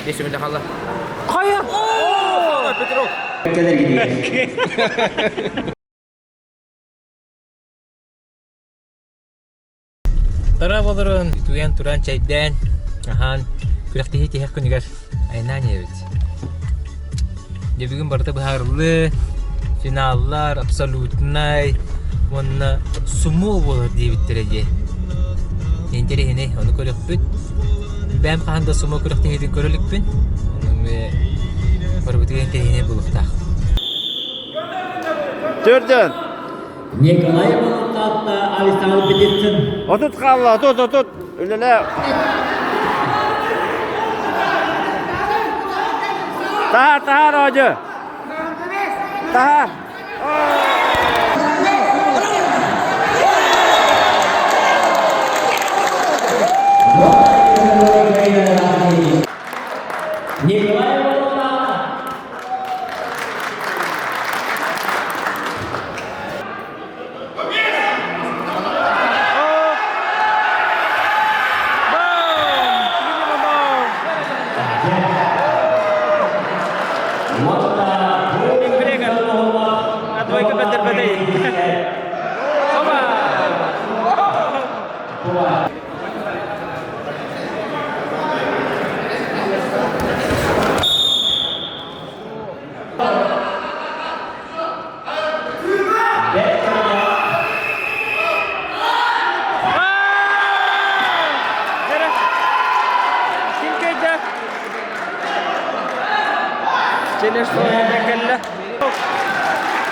5 секунда хаалла. Хайа! О, Петров! Тара болорун түгэн туран чэйдээн, аһаан күрэхтэһии тиһэх күнүгэр айаннаан иһэбит. Дьэ бүгүн барыта быһаарыллыы, финаллар, абсолютнай уонна сумо буолар диэбиттэрэ дии. Интэриэһинэй, ону көрүөхпүт. Бэйэм хаһан да сумо күрэхтэһиитин көрө иликпин. Ону барыбытыгар интэриэһинэй буолуохтаах. Төрдөн. Николай Балантаатта Александр Петицын. 30 хаалла, 30, 30. Үлэлээ. Таһаар, таһаар, оодьу. Таһаар. Николай Балантаатта. Двойка көрдөрбөтөй. Опа!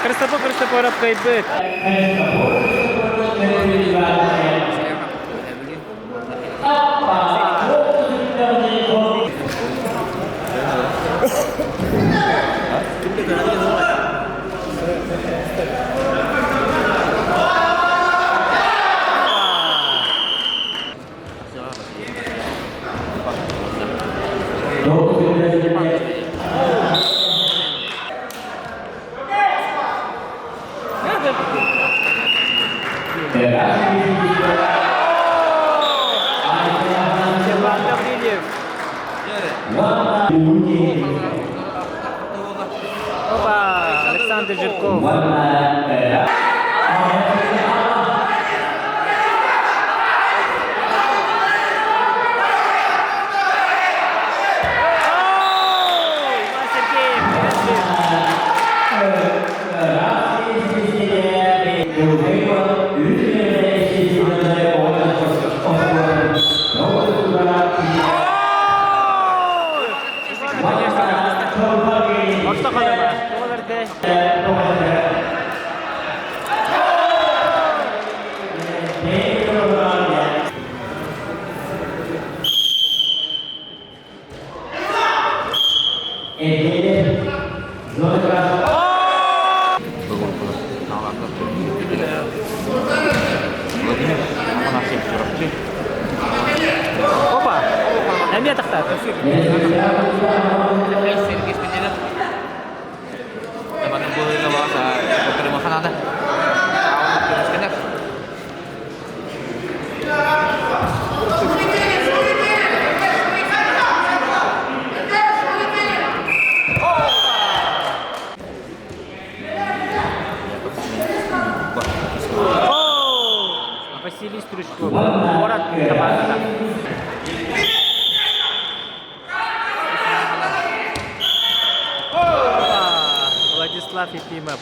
Христофор Христофоров кыайбыт. Опа, Александр Жирков. Орто халыма. Владимир Афанасьев Чурапчы. Опа! Эмиэ тахтар. Сергей Спинелев. Табаны буолыыга баҕас Крымаханада. Василий Стручков. Город команда. Владислав Ефимов.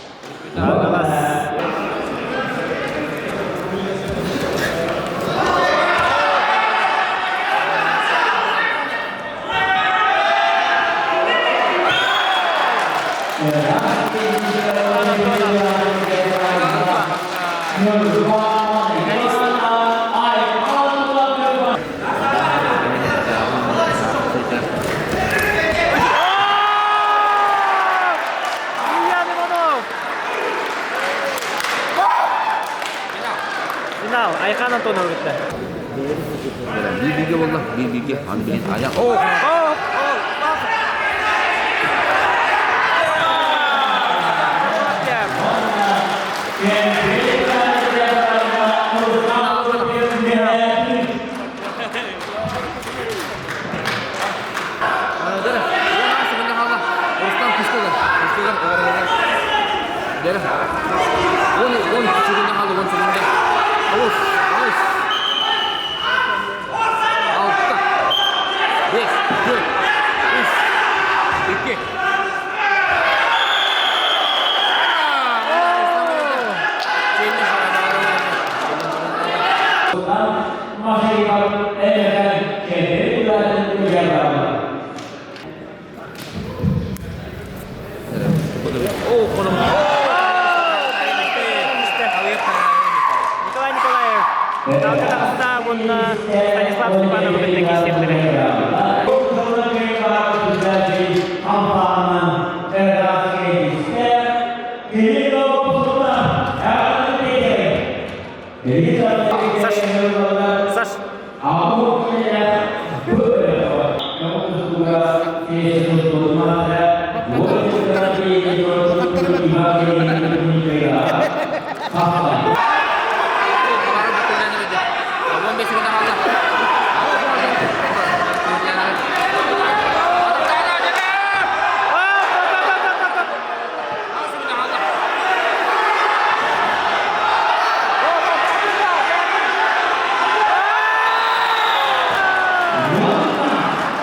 Ильян Иванов! Финал. Айхан Антонов бүттэ. Биир-бииргэ буолла, биир-бииргэ. Аны билин айах. О! Николай Николаев, Талга таҕыста уонна Станислав Степанов кытта киирсиэхтэрэ. Саш, Саш.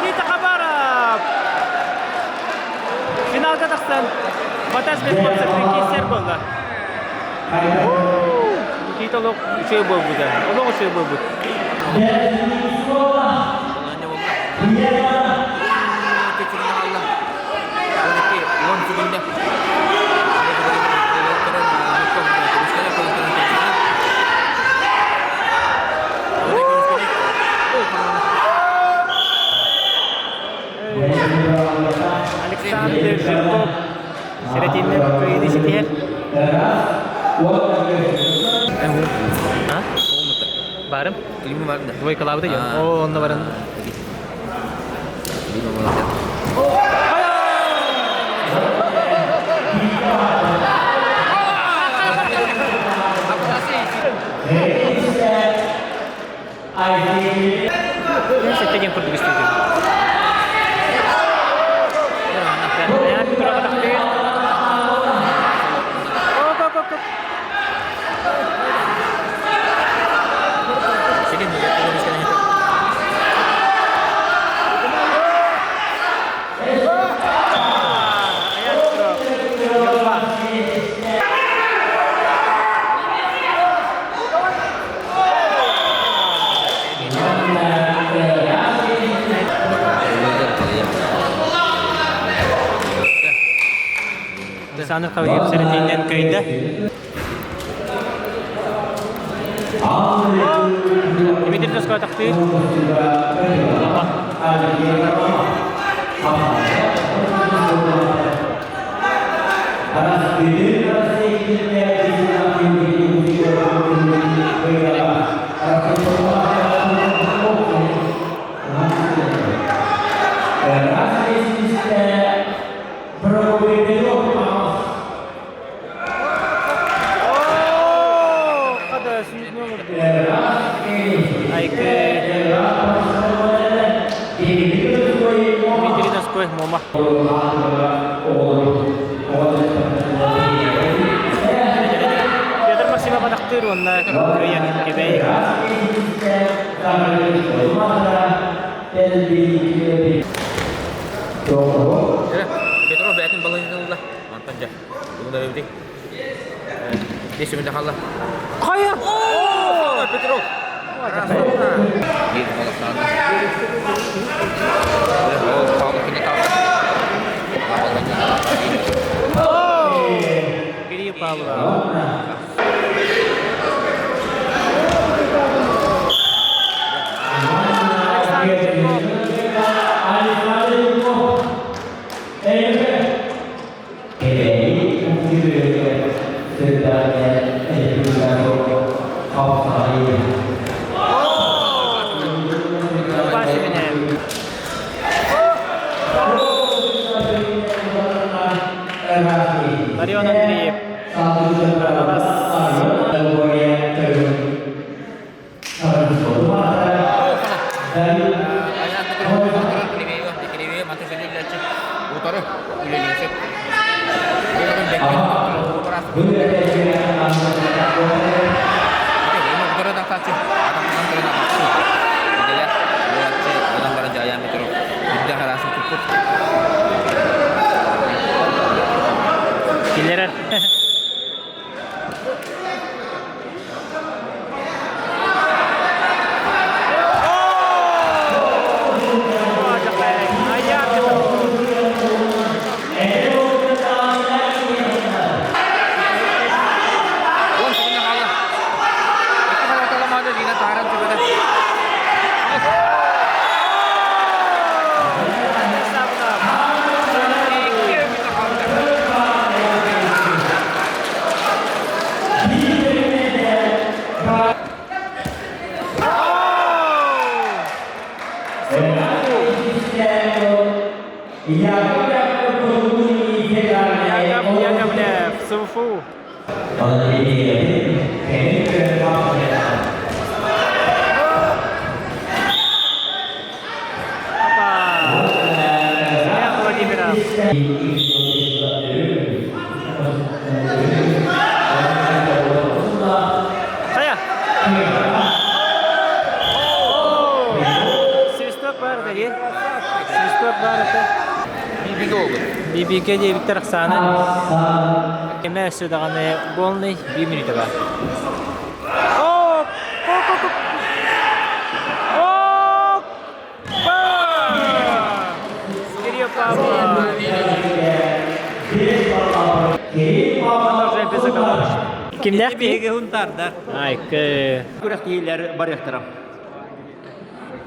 Никита Хабаров! Финалга тахсан Батас Беспонцевтен киирсэр буолла. Никита олох үчүгэй буолбута. Олох үчүгэй буолбут. Александр Жирков Серетиннен кыайыыны ситиһэр. А? Барым? Двойкалаабыта дьон. Оо, онно баран. Сэттэ диэн курдук истибитим. Александр Хавьев сэрэтиинэн кыайда. Дмитрий Тоскова тахтыыр. Дмитрий Ноской, Мома. Петр Максимов атахтыыр уонна кыайан Кэбээйи. Петров бэйэтин балыыһатын ылла. Мантан дьэ, бүгүн эбитий. 5 минут хаалла. Хайа! О, Петров! Биир балыктааны. Кирилл Павлов. Александр Жирков. Василинен. Ларион Андреев. Яков Яковлев, СВФУ. Опа! Илья Владимиров. Хайа! Свисток баар дии. Свисток баар этэ. Биби oldu. Бибигэ диэбиттэр Оксана. Кэмэ өссө даҕаны полный биир мүнүүтэ баар. О! О! Кирилл Павлов. Он уже безоговорочно. Кимнээх Биһиги хунтаардар. Айкы. Күрэхтэһиилэр барыахтара.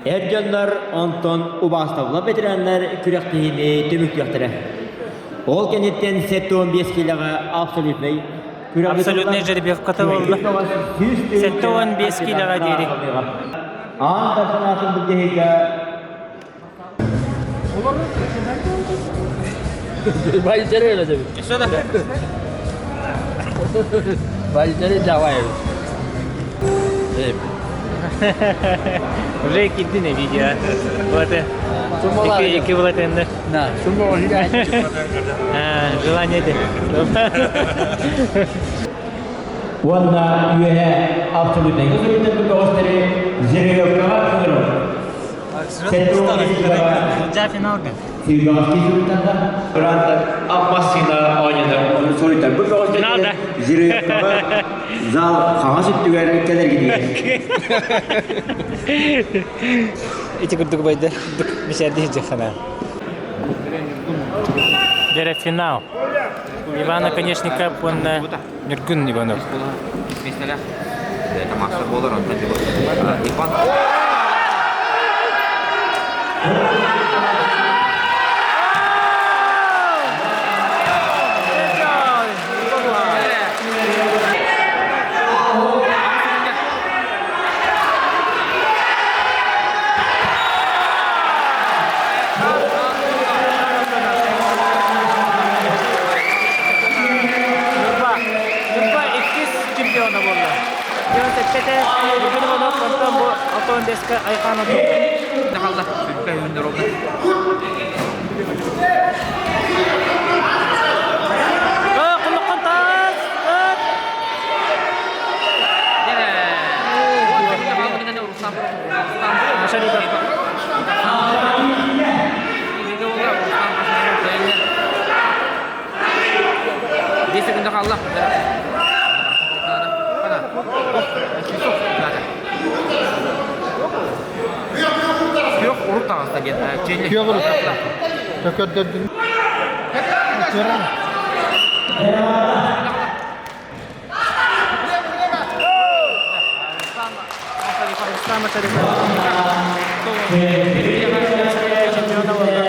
Эр дьоннор онтон убаастабыла бэтэрээннэр күрэхтэһиини түмүктүөхтэрэ. Ол кэнниттэн 75 киилэҕэ абсолютнай Абсолютный жеребьевката буолла. 75 киилэҕэ диэри. Аан дархан былдьаһыыга Что да? Уже киддине видео. Вот. Екі екі болады енді. Желание де. Уонна үөһэ абсолютнай көтөрүттэн көҕүстэри жеребьевкаҕа ыҥырабыт. Жа финалга. Массыына оонньонор суруйтар бу Финалда. жеребьевкаҕа зал хаҥас өттүгэр кэлэргитигэр. Ити курдук байды. Бишерди хана. Дерек финал. Ивана Конечников, он Нюргун Иванов. Местелер. Это мастер болар, он Иван. Нурба. Нурба иккис чемпиона буолла. 97-те Нюргун Иванов, онтон бу 65-ке Айхан Отун. Қалды. Сүлпе өндөр oldu. Құлыққан тас! Машарипов. Bir секунда қалды. Yok urup da hasta gel. Yok urup. Tökördördüm. Gören. Рустам Машарипов. Чемпиона буолла.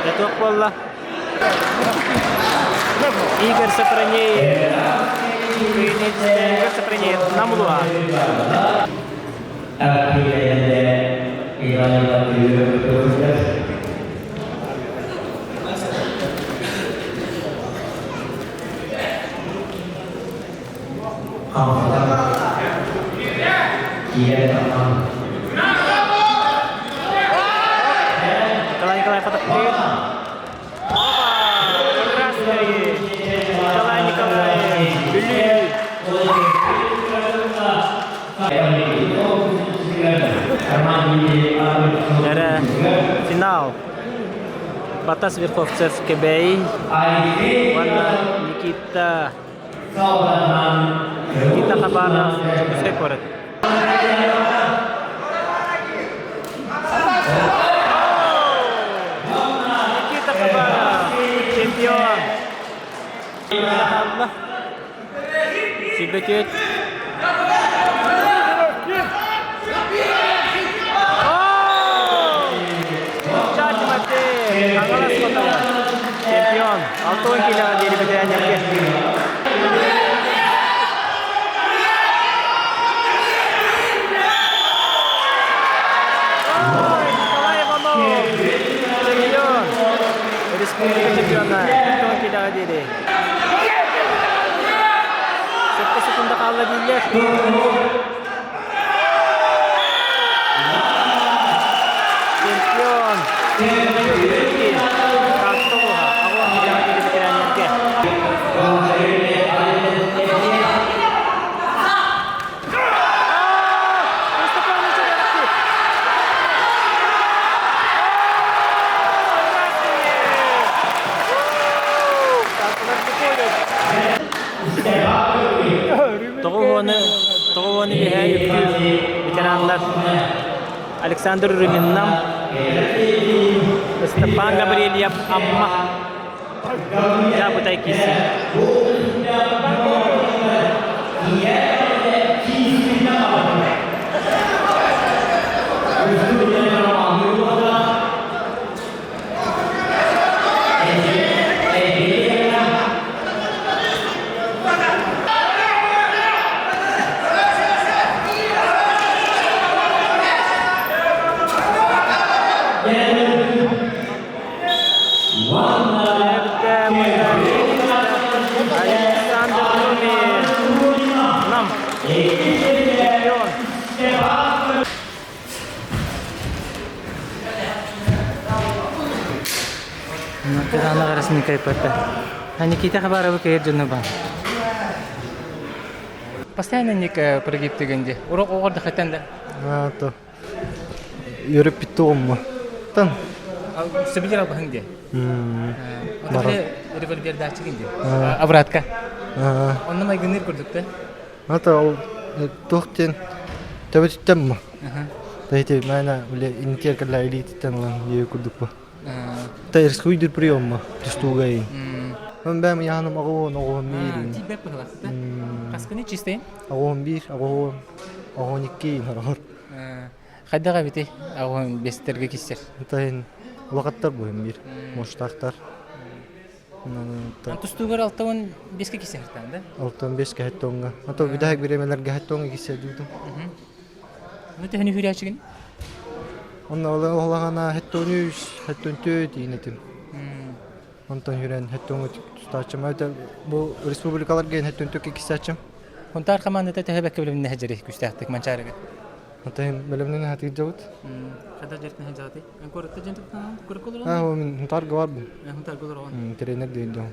Готов буолла. Игорь Сопронеев. Игорь Сопронеев. Намлуа. Николай Николаев атакует. Опа! Красный! Николай Николаев. Бүлүү. Эрэ финал. Батас Верховцев Кэбээйи. Уонна Никита Никита Хабаров Дьокуускай куорат. Никита Хабаров чемпион. Allah. Сибетет. 60 килоҕа диэри бэтэрээннэргэ. Николай Иванов! Чемпион! Республика чемпиона 60 килоҕа диэри. Сэттэ секунда хаалла дииллэр. Чемпион! Таатта аҕа диэри бэтэрээннэргэ. Тоҕуһуону биһэ үктүүр ветераннар Александр Руминнам, Степан Гаврильев Амма Дьаабытай киирсии. Александр Румин. Нам. Чемпион. Никита Хабаровы кыйыр дьону ба. Постоянно ник прогиб дегенде. Урок оҕор хатан да. А, то. Үөрүп бүттү Тан. Сөбүлэр албаһың де. Отофе револьвердаачы гинде. Обратка. Онно майгыныр курдук да. Ата ол туох диэн төбөтүттэн ма? Тэйти мээнэ били интиэр кэллэ илиититтэн ылан диэ курдук бу. Та рискуйдур приемма тустуугай. Мен бэм яханым аҕуон оҕуон биир. Тиийбэт быһылаахта. Хаскыны чистейн? Аҕуон биир, аҕуон оҕуон икки норор. Хайдах эбитий? Аҕуон бестерге киссер. Тайын улахаттар буһун биир. Муштаахтар. Тустуугар 65-ке кисе хартан да? 65-ке хеттоҥҥа. Ато бүтэһик бириэмэлэргэ хеттоҥҥа кисе дуудум. Ну төһөнү хүрээчигин? Онно олаҕана хеттон үс, хеттон төрт иинэтим. Онтон хүрэн хеттоҥҥа тустааччым. Бу республикаларга хеттон төрткө кисааччым. Хунтаар командата төһө бэккэ билимнэ хажары күстээхтик Манчаарыга? Атайын бэлэмнэн хатыырдьабыт. Хата жертне хажааты. Курыкта жентик курыкулар. Аа, мин хунтаарга барбын. Хунтаарга олорон. Тренер дейдим.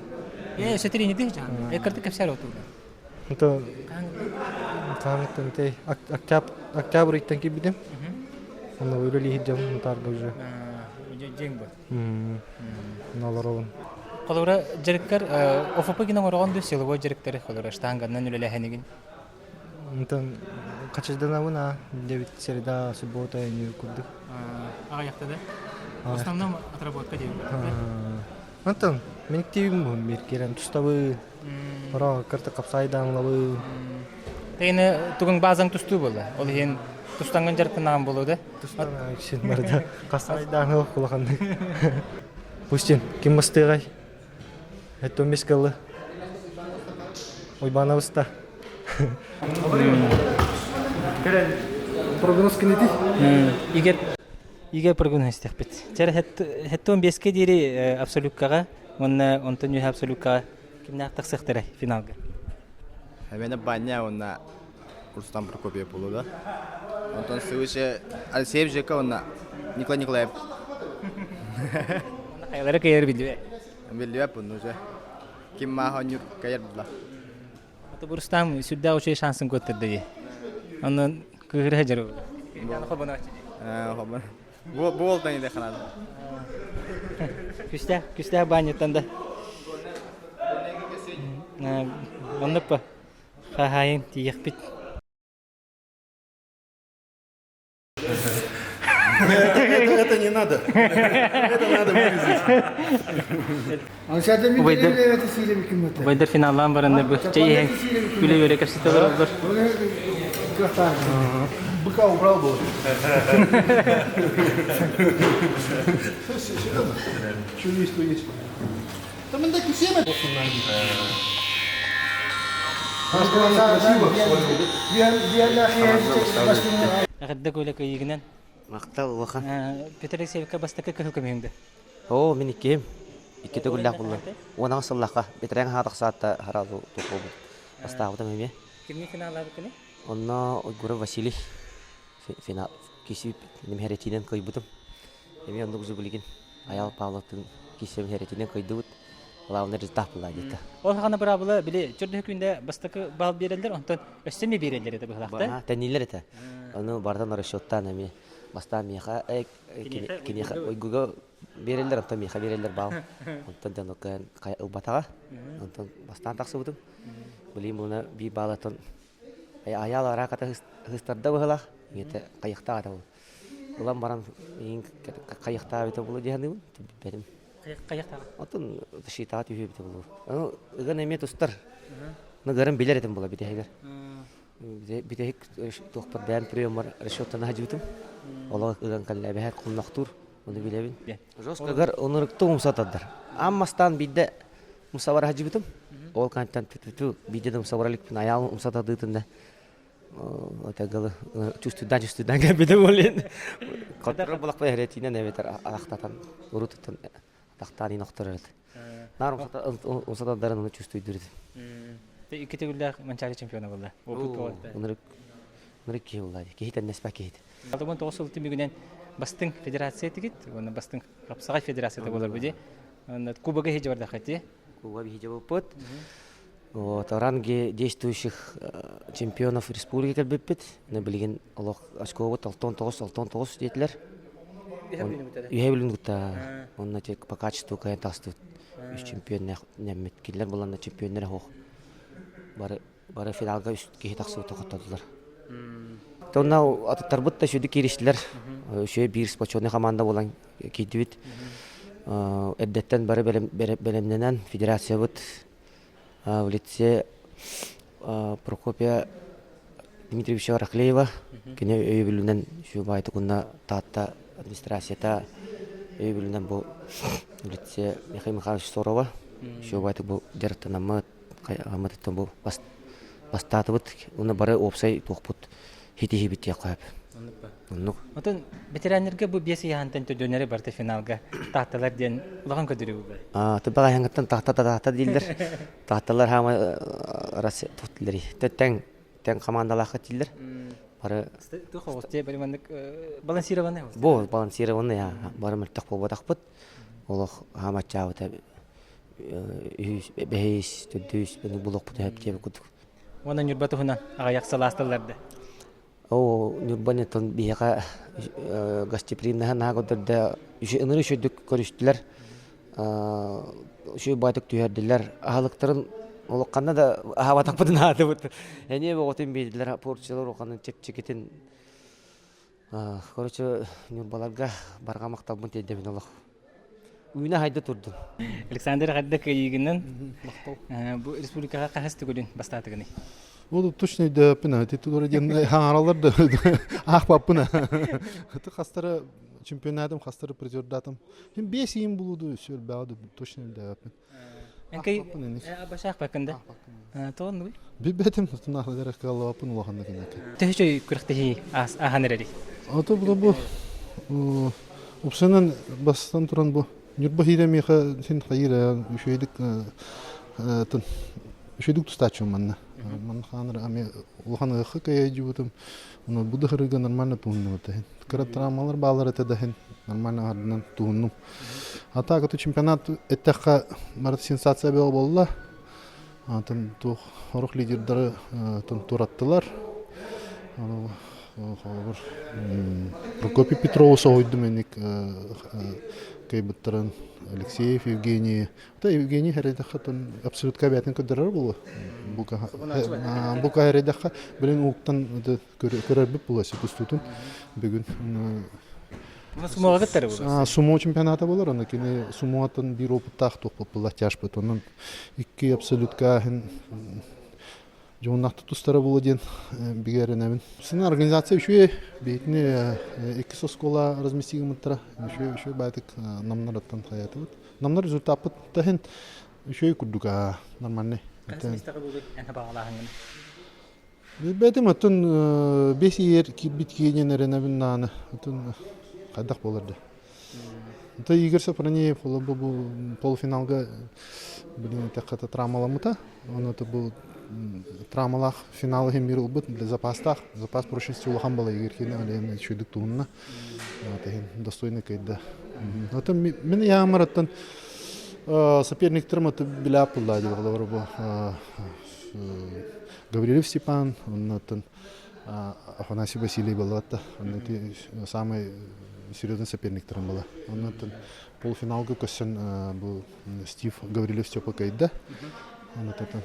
Э, өсө тренер дейжан. Э, кырты кепсер отурда. Это хааңыттан те октябрь октябрь ыйтан киирбитим. Онно үлэлии сылдьабын хунтаарга уже. Дьиҥ бу. Онно олоробун. Холобура дьарыккар ОФП гынан ороҕон дуу силовой дьарыктары холобура штанганнан үлэлэһэнигин? Онтон хачырданабын аа диэбит среда, суббота ини курдук. Аҕыйахта да? В основном отработка диэбит. Онтон мин тиибим буһун биир киирэн тустабы, Ора кырты капсайдаанлабы. Тейне тугун базаң тустуу буолла. Ол иһин тустанган дьарыктанаан буолуо да? Тустан иксин барда. Касайдааны кулаханнык. Пустин, ким бастыгай? Эттон бес кылы. Ойбанабыста. Прогноз кинити? Игер Игер прогноз истехпит. Чер хеттон беске дири абсолюткага, онна онтон үһэ абсолюткага кимнээх тахсыахтара финалга? Эмиэ Баня уонна Рустам Прокопьев буолуо да. Онтон свыше Алексеев Жека уонна Николай Николаев. Хайалара кыайар биллибэт. Биллибэт буну уже. Ким мааха оонньуур кыайар булла. Ата бу Рустам сүрдээх үчүгэй шансын көрдөрдө дии. Онон кыыһыра сылдьар. Хобон. Бу бу уолтан иде ханады. Күстээх, күстээх баанньыттан да. Оннук па. Хаһаайын тиийэхпит. Это не надо. Это надо вырезать. Убайдар финаллаан бараннар бу чэй иһэн күлэ-үөрэ кэпсэтэ олороллор. Быка убрал бы. Что есть, то есть. Эҕэрдэ Коля кыайыыгынан. Махтал улахан. Петр Алексеевка бастакы кыһыл көмүһүҥдэ. Оо, мин иккиһим. Икки төгүллээх булла. Уон аҕыс сыллаахха бэтэрээн хаһаа тахсаатта хараалу туохуобут. Бастаабытым эмиэ. Кимҥэ финаллаабыккыный? Онно Уйгуров Василий финал киси хэрэтиинэн кыайбытым. Эмиэ оннук Жигулигин Аял Павловтын киси хэрэтиинэн кыайдыбыт. Главный результат была где-то. Ол хаҕана быраабыла били төрдүһү күндэ бастакы бал биэрэллэр, онтон өссө эмиэ биэрэллэр этэ быһылаахта. Тэнниилэр этэ. Ону барытын расчеттаан эмиэ бастаан миэхэ киниэхэ уйгуга биэрэллэр, онтон миэхэ биэрэллэр баал. Онтон дьон ылбатаҕа. Онтон бастаан тахсыбытым. Билигин буна биир баалаттан Айаал арааката ыһыстарда быһылаах. Ийэтэ хайыхтаах этэ ол. Ылан баран иин хайыхтаах эбитэ буолуо дии саныыбын. Билбэтим. Хайыхтаах? Оттон защитаҕа түһүө эбитэ буолуо. Аны ыган эмиэ тустар. Ныгарын билэр этим була бүтэһигэр. Бүтэһик туохпар бэйэм приеммар расчеттан сылдьыбытым. Олох ыган кэллэ эбэһээт хоннохтуур. Ону билэбин. Жесткагар ынырыктык умсатардар. Аан бастаан биирдэ умсабар сылдьыбытым. Ол кантан түтүтү биирдэ да умсабар иликпин айаал умсатадыытын да отагылы чувствуйдан чувствуйдан кэлбитим болин. Контроль булакпай херетинен эбэтэр ахтатан урутуттан атахтаан ин охторор эт. Нар умсатадарын оны чувствуйдур этим. Икки төгүллээх Манчаары чемпиона буолла. Опыт Ынырык ынырык киһи буолла. Киһи тэннэспэ киһит. 69 сыл түмүгүнэн бастыҥ федерация этигит, уонна бастыҥ хапсаҕай федерацията буолар бу дии. Кубога иһи дьабардаххыт Куба биһиги булпут. Вот, ранги действующих чемпионов республики кэлбиппит. Билигин олох очковут 69-69 диэтилэр. Үһэ билин кытта. Онно по качеству кайан тастыбыт. Үс чемпионнах нэммит. Кинилэр буланна чемпионнар хоох. Бары бары финалга үс киһи тахсыбыта хоттордулар. Онно атыттарбыт да сүдү кииристилэр. Үчүгэй биир сплоченный команда буолан киирдибит. Эрдэттэн бары бэлэмнэнэн федерациябыт в лице Прокопия Дмитриевича Рахлеева кини өйөбүлүнэн үчүгэй уонна Таатта администрацията өйөбүлүнэн бу в лице Михаил Михайлович Сорова үчүгэй бу дьарыктанаммыт Амматыттан бу бастаатыбыт уонна бары уопсай туохпут хитиһибит диэххэ сөп. Оннук. Отон ветераннарга бу биэс ыйаһантан төдөнөрү барыта финалга таатталар диэн улахан көдөрүү буолар. Аа, тыбаҕа айаҥҥыттан таатта таатта дииллэр. Таатталар хаама рас туттулар. Тэҥ тэҥ командалаахха дииллэр. Бары балансированный. Бу балансированный бары мөлтөх буолбатахпыт. Олох хаамаччаабыта үһүс, бэһис, төрдүс булуохпут сөп диэбит курдук. Уонна Ньурба туһунан аҕыйах сылаастыллар да. Оо, Ньурба нетон биһиэхэ гостеприимнаһа наһаа көрдөрдө, ыныры үчүгдүк көрүстүлэр, үчүгэй баайтык түһэрдилэр. Аһылыктарын олохханна да аһаабатахпытын аатыбыт. Эниэ бөҕөтүн биэрдилэр, порциялар улаханын чэпчэкитин. Короче, Ньурбаларга барҕа махталбын тиэрдэбин олох. Үүнэ хайда турдун. Александр эҕэрдэ кыайыыгынан бу республикаҕа хаһыс төгүлүн бастаатыгыный? Ол точно өйдөөппүн титулары диэн хаҥаралар да аахпаппын. Ты хастары чемпионатым, хастары призердатым. Хим бес иим булуду сүрбэҕэ точно өйдөөппүн. Энкэй башаах бакында. Тоон Билбэтим, тунахлар кыаллабаппын улаханнык инники. Төһө күрэхтэһии ааһан эрэрий? Ото бу бу упсанан бастан туран бу Ньурба хиирэ миэхэ син хайыыр үчүгэйдик үчүгэйдик тустааччым манна. Манна хааныр ами улахан ыһыахха кыайдьыбытым. Ону бу да хырыга нормально туһуннубут иһин. Кыра травмалар баалар этэ да иһин нормально ардынан туһуннум. А так это чемпионат эттэххэ барыта сенсация бөҕө буолла. Атын туох сорох лидердары туораттылар. Холобур, Прокопий Петрову соһуйдум инник кыайбыттарын Алексеев Евгений. Та Евгений хэрэйдэххэ абсолютка бэйэтин көрдөрөр буолуо. Бука хэрэйдэххэ билин ууктан көрөрбүт буолуо тустуутун бүгүн. Сумоҕа кыттары буолар. Сумо чемпионата болар, аны кини сумоаттан биир опыттаах туох тяжпыт. Онон икки абсолютка дьоннахты тустара буолуо диэн бигэ эрэнэбин. Сына организация үчүгэй, биһитини иккис оскуола разместигымыттара үчүгэй үчүгэй баайтык намнараттан хаятыбыт. Намнар результаппыт таһын үчүгэй курдук нормальный. Билбэтим оттон бес иер киирбит киинен эрэнэбин нааны оттон хайдах буолар да. Это Игорь Сапранеев бу полуфиналга блин это травмаламыта. Он это был травмалах финалы иһин мир ылбыт для запастаах запас прочности улахан бала Игорь кини ален үчүгдүк туһунна иһин достойный кыйда. Оттон мин яамараттан соперниктерим это билап булла дип бу Гаврилов Степан, оннуттан Афанасий Василий была Онно самый серьезный соперниктерим была. Оннуттан полуфиналга көссөн бу Стив Гаврилов Степа кайда. Оннуттан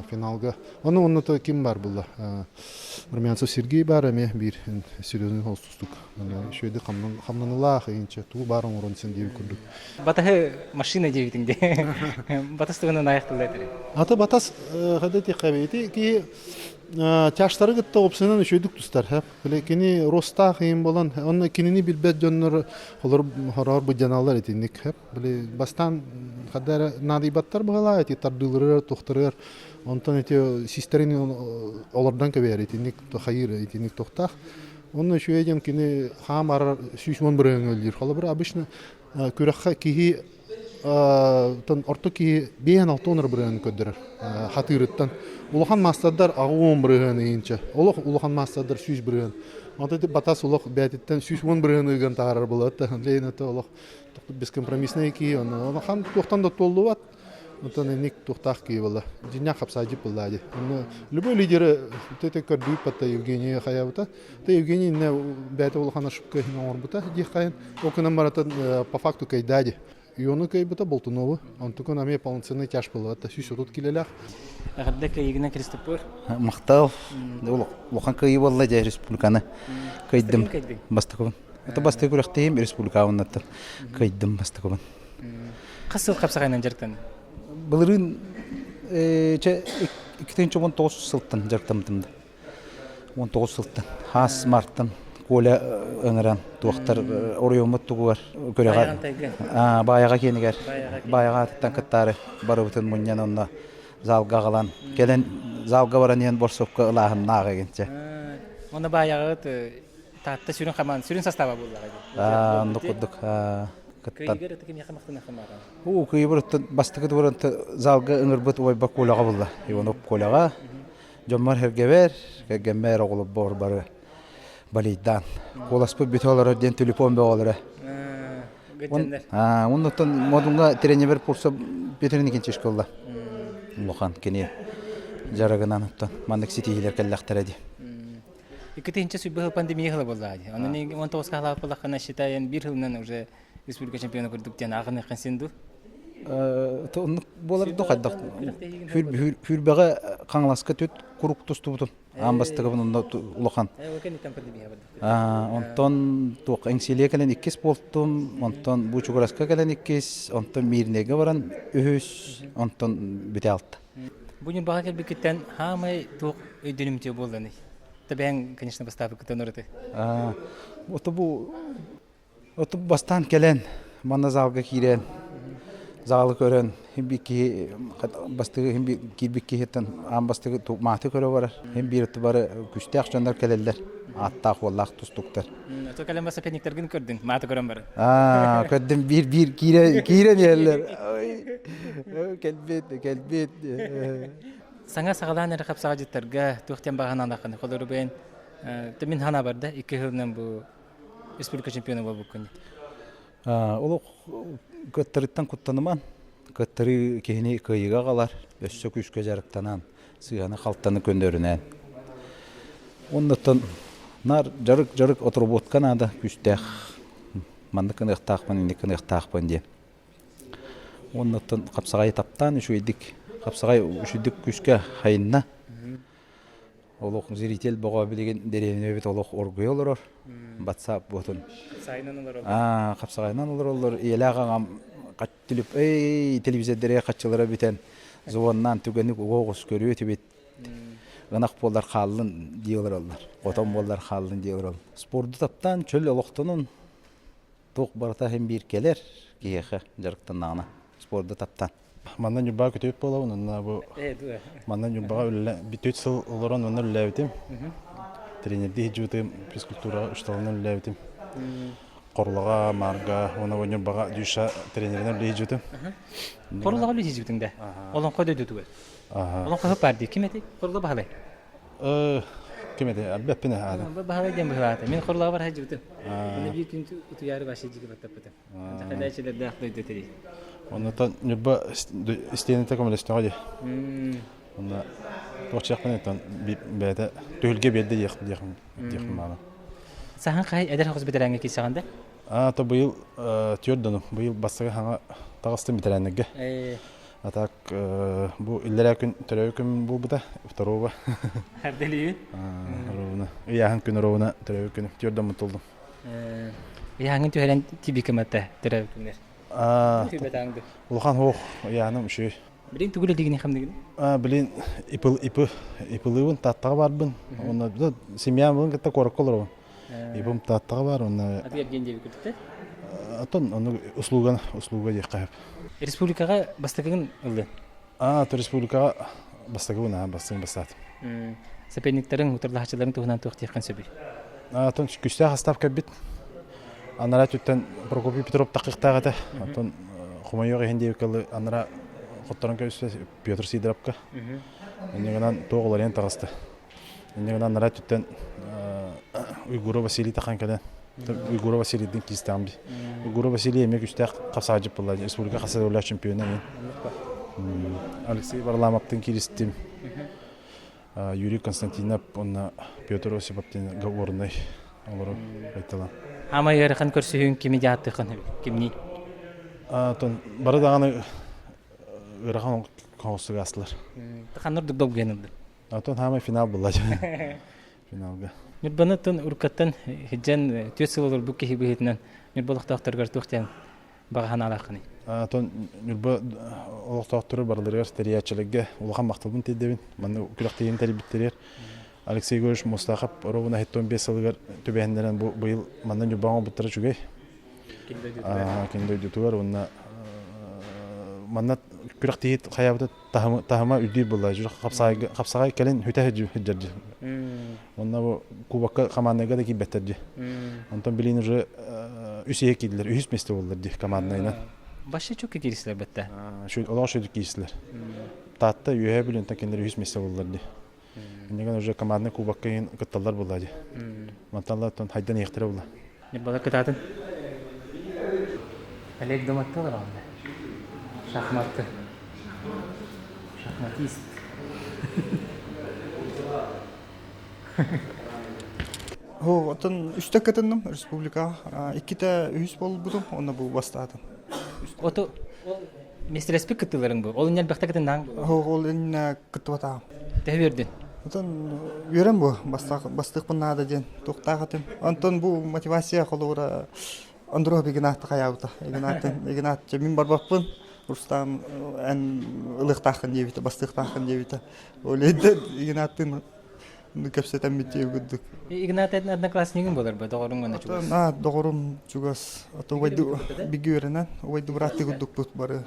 финалга. Оны оннута ким бар була? Румянцев Сергей бар эме бир серьезный холстустук. Шөйді хамнанылаах инче туу бар оҥорон сен диэби курдук. Батаһы машина диэбитиҥ де. Батас тугунан аяқтылда этери. Аты батас хадати хабити ки тяштары кытта опсынан үчөйдүк тустар. Кини ростаах иин болан, онно кинини билбет дьоннор холор хороор быдьаналар итинник. Били бастан хадара надыйбаттар быһалаа ити тардыылырыр, тухтарыр. Онтон ити систерин олордон кэбиһэр итинник хайыр итинник тохтаах. Онно үчүгэй диэн кини хаам арар 110 бырыһыаҥҥа үлэлиир. Холобура, обычно күрэххэ киһи орто киһи 5-6 бырыһыаны көрдөрөр хатыырыттан. Улахан маастардар 80 бырыһыан ыйынча. Олох улахан маастардар 100 бырыһыан. Онто батас олох бээтиттэн 110 бырыһыан ыган таһаарар буолар. Лейн это олох бескомпромиссный киһи. Онно туохтан да туоллубат. Онтон инник туохтаах киһи буолла. Дьиҥнээх хапсаайдьыт буолла дии. Онно любой лидеры тете көрдүүп батта Евгений хайабыта. Те Евгений инне бэйэтэ улахан ошибка иһин оҥорбута диэх хайын. Ол гынан барытын по факту кыйдаа дии. Иону кыйбыта Болтунову. Онтукун эмиэ полноценный тяж буолла. 130 килэлээх. Эҕэрдэ кыайыгынан Кристофор. Махтал. Улахан кыайыы буолла дьэ республиканы. Кыйдым. Бастакыбын. Это бастакы күрэхтэһиим республикабыннаттан кыйдым бастакыбын. Хас сыл хапсаҕайынан дьарыктанна? Былырыын чэ 2019 сылтан дьарыктаммытым да. 19 сылтан. Хаас мартан Коля ыҥыран туохтар оройуоммут тугугар көрөҕө Баайаҕа киэнигэр Баайаҕа атыттан кыттаары барыбытын мунньан онно залга аҕалан кэлэн залга баран иһэн борсуокка ылааһыннаах эгинчэ. Онно Баайаҕыт Таатта сүрүн хамаан сүрүн состава буоллаҕа. Оннук курдук кыттан. Уу кыйыбыр бастакы тууран залга ыҥырбыт убайба Коляҕа булла. Иванов Коляҕа дьоммор эргэбэр, кэргэммэр оҕолорбор бары балейдаан. Куоласпыт бүтэ олорор диэн телефон бөҕөлөрө. Оннуттан модунга тренер курса Петр Никитич школа. Улахан кини жарыгынан оттон маннык ситиһиилэр кэллэхтэрэ дии. Икки сүүрбэ сыл пандемия сыла буолла дии. Онон 19 хаалаах буоллаххына считаем биир сылынан уже республика чемпиона курдук диэн ааҕыныаххын син дуу? Оннук буолар да хайдах Хүрбэҕэ Хаҥаласка түт курук тустубутум. Аан бастакыбын онно улахан. Онтон туох Эҥсиэлигэ кэлэн иккис буолтум, онтон Бучугураска кэлэн иккис, онтон Миирнэйгэ баран үһүс, онтон бүтэ алта. Бу Ньурбаҕа кэлбиккиттэн хаамай туох өйдөнүмтүө буолланый? Тэбээн, конечно, бастаабыккытын ураты. Ото бу ото бастаан кэлэн манна залга киирэн залы көрөн хим киһи бастыгы хим киирбит киһиттэн аан бастыгы мааты көрө барар хим биир бары күстээх дьоннор кэлэллэр ааттаах уоллаах тустуктар То кэлэн бас соперниктергин көрдүн мааты көрөн баран Аа көрдүм биир биир киирэ киирэн иһэллэр кэлбит кэлбит Саҥа саҕалаан эрэ хапсаҕадьыттарга туох диэн баҕанаалааххын холоругайын мин хана барда икки сылынан бу республика чемпиона буолбуккун Олох кыттарыттан куттаныман кыттарыы киһини кыайыыга аҕалар өссө күүскэ дьарыктанан сыыһаны халтаны көннөрүнэн оннуттан наар дьарык дьарык отработка наада күүстээх маннык гыныахтаахпын инник гыныахтаахпын диэн Уоннаттан хапсаҕайы таптаан үчүгэйдик хапсаҕай үчүгэйдик күүскэ хайынна. Олох зритель бөҕө билигин дэриэбинэбит олох оргуйа олорор. Батсаап буотун. Хапсаҕайынан олороллор. Аа, хапсаҕайынан олороллор. Ийэлээх аҕам түлүп эй телевизордэрэ хаччылара бүтэн звоннаан түгэник уга оҕус көрүө этибит. Ынах буоллар хааллын дии олороллор. Хотон буоллар хааллын дии олороллор. Спорду таптаан чөл олохтонун туох барыта иһин биир кэлэр. киһиэхэ дьарыктаннаҕына спорду таптаан. Манна Ньурбаҕа күтүөт буолабын, онно бу манна Ньурбаҕа үлэлэ бүтүт сыл олорон онно үлэлээбитим. Тренердии сылдьыбытым, физкультураҕа учууталынан үлэлээбитим. Хорлоҕо, Маарга уонна бу Ньурбаҕа Дюша тренеринэн үлэлии сылдьыбытым. Хорлоҕо үлэлии сылдьыбытыҥ да? Олоҥхо дойдутугар. Олоҥхо баар дии. Ким этэй? Хорло Баһылай. Ким этэй? Арбэппин аата. Баһылай диэн быһылаата. Мин Хорлоҕо бар сылдьыбытым. Онно биир күн утуйаары вообще дьиги баттаппытым. Дьахалааччылардаах дойду этэрий. Оннотон Ньурба истиэнэтэ көмөлөстөҕө дии. Онно туох диэхпин оттон бэйэтэ түһүлгэ биэрдэ диэх диэхпин баҕарабын. Саһан хаһай эдэр хос бэтэрээнҥэ киирсэҕин да? Аа, то быйыл түөрт дону. Быйыл бастакы хаҥа таҕыстым бэтэрээннэргэ. А так бу иллэрээ күн төрөөбүт күн буолбута, второго. Эрдэлиибин. Ровно. Ыйааһын күн ровно төрөөбүт күнүм. Түөрт доммут толдум. Ыйааһыҥҥын түһэрэн тибикимата төрөөбүт күннэр. Улахан хуох ыйааһыным үчүгэй. Билин тугу үлэлиигин хамныгын? Билин ипыл ипы ипылыыбын Тааттаҕа барбын. Онно семьям кытта куоракка олоробун. Ипым Тааттаҕа бар онно. Аты эргиэн диэби күтүттэ? Оттон ону услуган услуга диэххэ сөп. Республикаҕа бастакыгын ыллын? Аа, республикаҕа бастакыбын аа, бастыҥ бастаатым. Соперниктарыҥ, утарылаһааччыларыҥ туһунан туох диэххин сөбүй? Оттон күүстээх астаап кэлбит. Анараа өттүттэн Прокопий Петров таххыахтаах этэ. Оттон хомойуох иһин диэбиккэ анараа хотторон кэбиспит Петр Сидоровка. Инньэ гынан туох уларыйан таҕыста. Инньэ гынан анараа өттүттэн Уйгура Василий тахан кэлэн Уйгура Василийдин киистэҕим дии. Уйгура Василий эмиэ күүстээх хапсаҕайдьыт буолла. Республика хасыһыылаах чемпиона мин. Алексей Варламовтын кииристим. Юрий Константинов уонна Петр Осипов диэн горнай олору айталан. Хаамай ыарахан көрсүһүүн кими дьааттыххын кимний? Тон бары даҕаны ыарахан хоҥоссуга астылар. Ханна ордук долгуйан ылдын? Отон хаамай финал булла. Финалга. Ньурбаны тон уруккаттан хиджен түөрт сыл олорбут киһи быһыытынан Ньурба олохтоохторугар туох диэн баҕа санаалааххыный? Отон Ньурба олохтоохтору барыларыгар тэрийээччилэргэ улахан махталбын тиэрдэбин. Манна күрэхтэһиини тэрийбиттэригэр Алексей Егорович Мустахов ровно 75 сылыгар түбэһиннэрэн бу быйыл манна Ньурбаҕа оҥорбуттара үчүгэй. Кини дойдутугар уонна манна күрэхтэһии хайаабыта таһыма үрдүүр буолла. Хапсаҕай кэлин хүтэ сылдьар дии. Онно бу кубокка командныйга да киирбэттэр дии. Онтон билин уже үс иһэ киирдилэр, үһүс месте буоллар дии командныйынан. Башы чөккө киирсилэр бэтте. Олох шөдүк киирсилэр. Таатта үөһэ билинтэн кинилэр үһүс месте буоллар дии. Иннигэн уже командный кубокка кытталлар буолла дии. Манталлар хайдан иэхтэрэ буолла. Ньурбалар кытаатын. Олег Доматтылар онно. Шахматты. Шахматист. Оттон үстэ кытынным республикаҕа. Иккитэ үһүс буолбутум, онно бу бастаатым. Ото ол миэстэлэспит кыттыыларыҥ бу. Ол инньэ элбэхтэ кытыннаҕыҥ буолуо. Ол инньэ кыттыбатаҕым. Төһө үөрдүн? Оттон үөрэн бу бастыахпын наада диэн туохтаах этим. Онтон бу мотивация холобура Андров Игнат хайаабыта. Игнат Игнат мин барбаппын. Рустам эн ылыахтааххын диэбитэ, бастыахтааххын диэбитэ. Ол Игнаттыын кэпсэтэммит дии курдук. Игнат однокласснигын буолар ба доҕоруҥ уонна чугас. А доҕорум чугас. Ото убайды биги үөрэнэн, убайды бырааттыы курдукпут бары.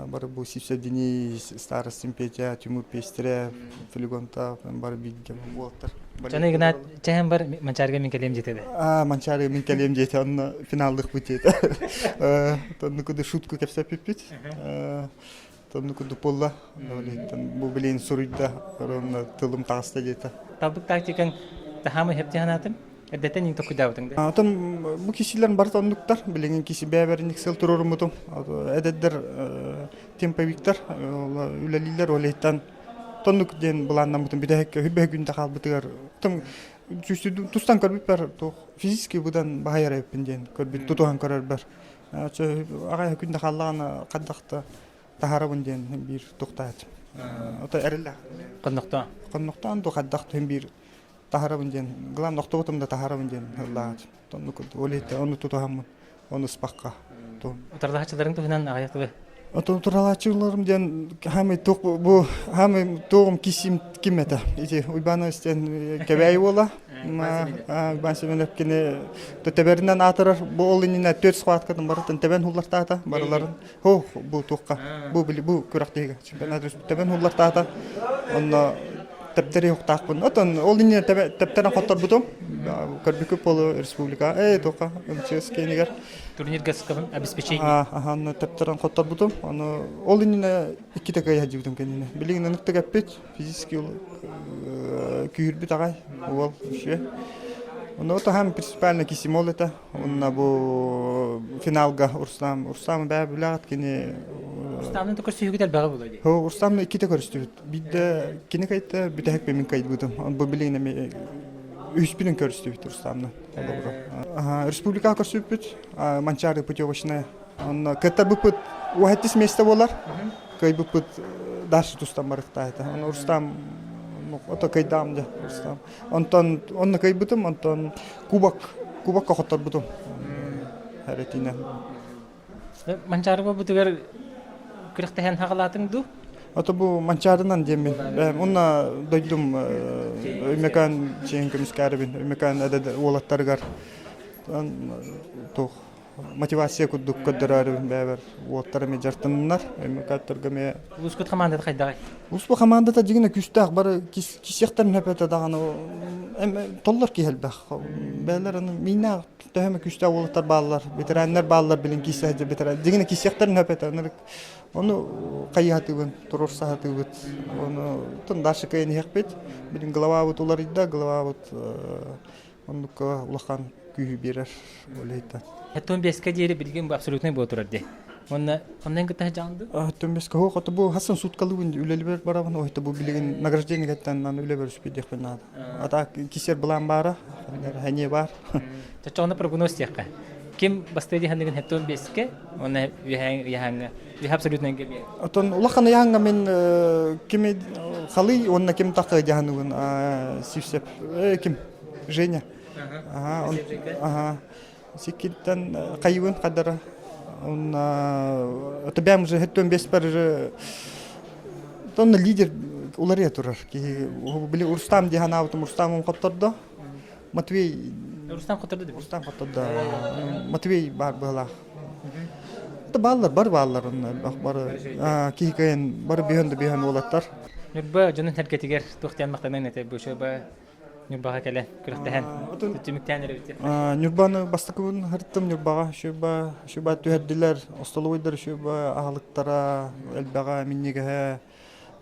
Бары бу Сипсев Денис, Старостин Петя, Тимур Пестерев, Флегонтов бары бииргэ буолтар. Чаны Игнат чэһэн бар Манчаарга мин кэлиэм диэтэ. А Манчаарга мин кэлиэм диэтэ, онно финаллыхпыт диэтэ. Онно куду шутку кэпсэппиппит. Тонну курдук буолла. Бу билин суруйда, онно тылым таҕыста диэтэ. Талбыт тактикаҥ таһаамай хөп диһанаатым. Эрдэттэн иҥ токуйдаабытыҥ да. Отон бу кишилер барыта оннуктар. Билигин киши бэбэринник сыл турурумутум. Эдэрдэр темповиктар үлэлииллэр олейтан тоннук диэн былааннаммытым бүтэһиккэ хүббэ күндэ хаалбытыгар тустан көрбүппэр туох физически быдан баһайар эбиппин диэн көрбүт тутуһан көрөрбөр Аҕай күндэ хааллаҕына хайдах таһаарабын диэн биир туохтааччым. Ото эрэллээх. Хоннохтоон. Хоннохтоон ду хайдах түһэн биир таһаарабын диэн, главное охтобутум да таһаарабын диэн ыллаач. Оннук ол иһиттэн ону тутуһаммын, ону ыспакка. Утарылаһааччыларыҥ туһунан аҕыйах тылы. Отон туралааччыларым диэн хаамай туох бу хаамай туоҕум кисим ким этэ ити Уйбаан истэн кэбээйи уола Уйбаан Семенов кини тэбэринэн аатырар бу ол иннинэ төрт схваткатын барытын тэбэн хуллартаата барыларын хо бу туохха бу били бу күрэхтэһиигэ чемпионат тэбэн хуллартаата онно тэптэри ухтаахпын отон ол иннинэ тэптэрэн хотторбутум көрбүкү полу республика э туохха МЧС киинигэр Турнирга обеспечение. Аха, онно тэптэрэн хотторбутум. Ону ол иннинэ иккитэ кыайа сылдьыбытым кэннинэ. Билигин ыныкта кэппит, физически күүһүрбүт аҕай уол үчүгэй. Ону таһан принципиально кисимол этэ. Онно бу финалга Урслам, Урслам бээ билэҕит кини Урстамны көрсүһүгүт элбэҕи буолуо дии. Хо Урстамны иккитэ көрүстүбүт. Биирдэ кини кайта бүтэһик мин кайбытым. Бу билигин эми үһүспүнүн көрүстүбүт Урстамны. Республикаҕа көрсүбүппүт Манчаары путевочная. Онно кыттарбыппыт уһаттис место буолар. Кыайбыппыт дальше тустан барыктаата. Оны Рустам ото кыйдаам дьэ Рустам. Онтон онно кыйбытым, онтон кубок кубокка хотторбутум. Эретинен. Манчаары буолбутугар күрэхтэһэн хаҕалаатыҥ дуу? Ото бу Манчаарынан диэммин. Уонна дойдум Өймөкөөн чиэн көмүскээрибин, Өймөкөөн уолаттарыгар туох мотивация курдук көрдөрөөрүбүн бэйэбэр уолаттар эмиэ дьарыктаннар. Өймөкөөттөргө эмиэ Улуускут хамаандата хайдаҕай? Улуспут хамаандата дьиҥинэ күүстээх бары кисиэхтэрин сөп этэ даҕаны толлор киһи элбэх. Бэйэлэр аны мииннээх төһө күүстээх уолаттар бааллар, ветераннар бааллар билин киирсэ сылдьар ветеран. Дьиҥинэ киирсиэхтэрин сөп этэ. Ынырык ону хайыһатыыбын, туруорсаһатыыбыт. Ону тон дальше кыайан иһэхпит. Билин главабыт уларыйда, главабыт оннукка улахан күүһү биэрэр үлэһиттэн. Оттон бэскэ диэри билигин бу абсолютнай буола турар дии. Уонна оннан кытта сылдьаҕын дуу? Оттон бэскэ хоһ хоту бу хасан суткалыыбын үлэлибэр барабын, ой бу билигин награждение кэттэн үлэбэр үспүйдиэхпин наада. А так кисер былаан баара, хэньиэ баар. Чочоҕуна прогноз диэххэ. Ким бастыа дии саныгын хеттон беске, уонна үһэҥҥэ, үһэ абсолютно кэлиэ. Отон улахан ыйааҥҥа мин кими халый уонна ким тахы дьаһаныгын сипсеп ким Женя. Аха, аха. Сиккиттэн хайыбын хадара. Онна это бэм уже хеттон бес бар тонна лидер уларыйа турар. Киһи били Рустам дии санаабытым Рустамым хоттордо. Матвей Рустам хоттордо деп. Рустам хоттордо. Матвей бар быһылаах. Это бааллар, бар бааллар онно бары киһи кыайан бары биһэн да биһэн уолаттар. Ньурба дьонун сэргэтигэр туох диэн махтанан этэ бу шоба Ньурбаҕа кэлэн күрэхтэһэн түмүктээн эрэбит. Ньурбаны бастакыбын һырттым Ньурбаҕа шуба шуба түһэрдилэр остолобуйдар шуба аһылыктара элбэҕэ минньигэһэ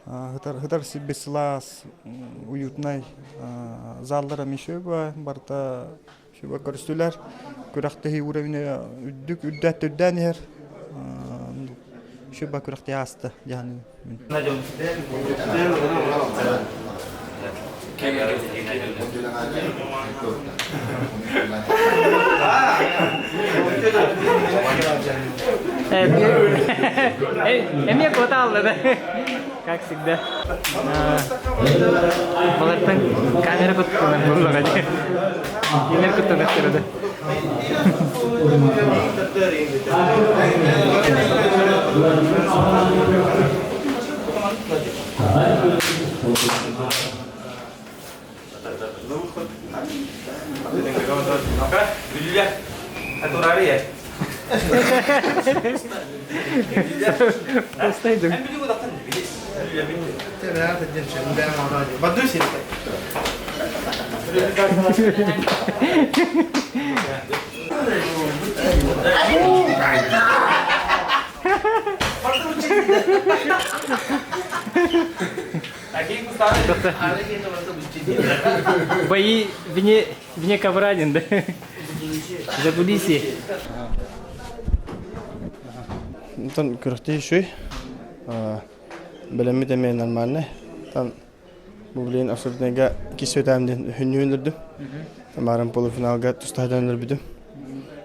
хытар хытар сирбит сылаас уютнай заллара эмиэ шуба барыта шуба көрүстүлэр күрэхтэһии уровня үрдүк үрдээт үрдээн иһэр шуба күрэхтэһии ааста дьаһаныы Эмиэ куота алла да. Как всегда. Балартан камера куттанар буоллаҕа дии. Кинилэр куттанар да. Бои вне, вне ковра, да? За кулиси. Онтон күрэхтэһии үчүгэй. Бэлэммит эмиэ нормальный. Там бу билигин абсолютнайга кисветаам диэн үһүннүүн өлөрдүм. Баран полуфиналга тустаһытан өлөрбүтүм.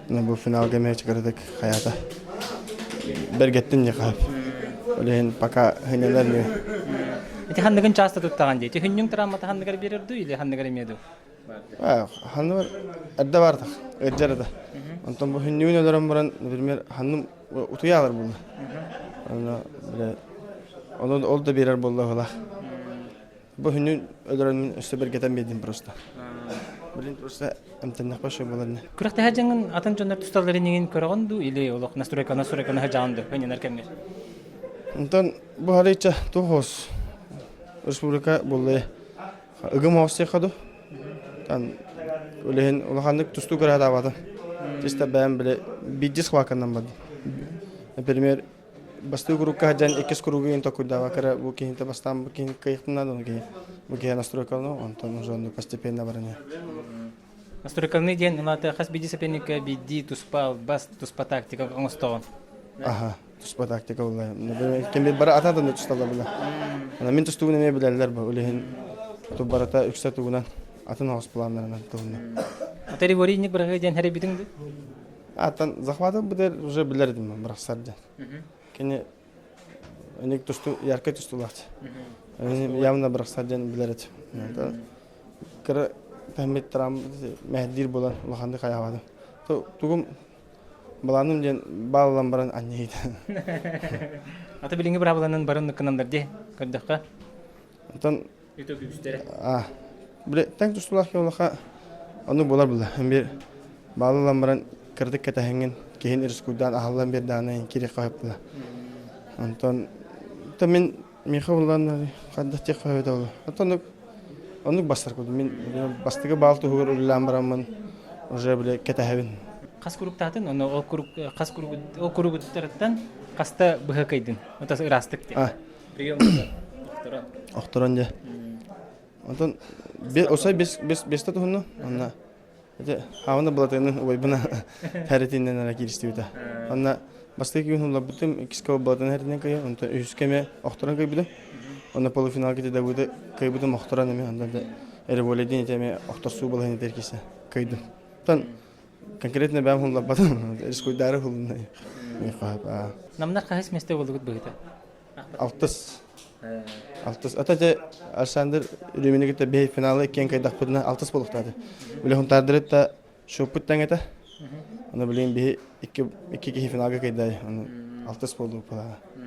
Бу финалга эмиэ чыкырытык хайаата. Бэргэттим дии хаһап. Ол иһин пока хынньанар ньү. Ити ханныгын часто туттаҕын дии? Хүннүҥ травмата ханныгар биэрэр дуу или ханныгар эмиэ дуу? Ханныбар эрдэ баартах, ыалдьар да. Онтон бу хүннүүн өлөрөн баран, например, ханным утуйаалар булла. Онно бile Онон ол да биэрэр буолла Бу күнүн өлөрөн өссө бэргэтэн биэрдим просто. Блин, просто эмтэннэхпэ шо буолар. Күрэхтэһэр дьаҥын атын дьоннор тусталларын иҥин көрөҕүн дуу или олох настройка настройканы сылдьаҕын дуу өнөнөр кэмҥэ? Онтон бу харыйча туох республика буолла ыгым оҕустуохха ду тан үлэһин улаханнык тустуу көрө Чисто бэйэм биле биддис хваканнан бардым. Например, Бастыы курукка сылдьан иккис куругу токуйдаабакка бу киһинтэ бастаан бу киһи кыайыахтын наада киһи бу киһи настройкалану онтон уже оннук постепенно баран иһэр. Настройкаланыы диэн улаата хас биирдии соперникка биирдии туспа албас, туспа тактика оҥостоҕун. Аха, туспа тактика буолла. Ким бары ата да тусталлар була. Ана мин тустугун эмиэ билэллэр бу үлэһин тубарата үксэ тугунан атын оҕус планнарынан туһунна. Отери воринник бырагы диэн хэрибитиң ду? Аттан захватов быдыр уже билэр этим бырахсар диэн. Кини эник тусту яркай тустулаах. Явно бырахсар диэн билэр этим. Кыра тэммит тарам мэһдиир буолан улаханнык хайаабатым. Тугум баланым диэн бааллан баран анньыйда. Ата билиҥҥи быраабыланан барын ныккынандар дии көрдөххө. Онтон Били тэҥ тустуулаах киһи ону буолар була. Бир баалылан баран кырдык кэтэһэҥҥин киһин рискуйдаан аһаллан биэрдэҕинэ кириэххэ сөп була. Онтон то мин миэхэ буллан хайдах диэххэ сөбө буолла. Онтон оннук бастар курдук. Мин бастакы баал туһугар үлэлээн бараммын уже били кэтэһэбин. Хас куруктаатын, ону ол курук хас курук ол куругуттарыттан хаста быһа кыйдын. Отас ыраастык диэн. Прием охторон. Охторон дьэ. Онтон осой беста туһунну. Онна ити хаавына былатыгын убайбына хәритиннен ара кииристибитэ. Онна бастакы күн уларбытым, иккискэ былатын хәритинен кыйы, онтон үһүскэ эмэ охторон кыйбытым. Онна полуфиналга кити дабыты кыйбытым охторон эме, онтон эреволедин ити эме охторсуу балаһын итер кисе кыйдым. Тон конкретно бэм хулларбатым, рискуйдары хулунна. Намнар хаһыс месте болдугут быһыта? Алтыс. Алтыс. Ата дьэ Александр Рюмини кытта биһи финалы иккиэн кайдахпытына алтыс буолуохтаата. Били хунтаардырыт да шоппут тэҥэтэ. Аны билигин биһи икки икки киһи финалга кайдай. Аны алтыс буолуохпут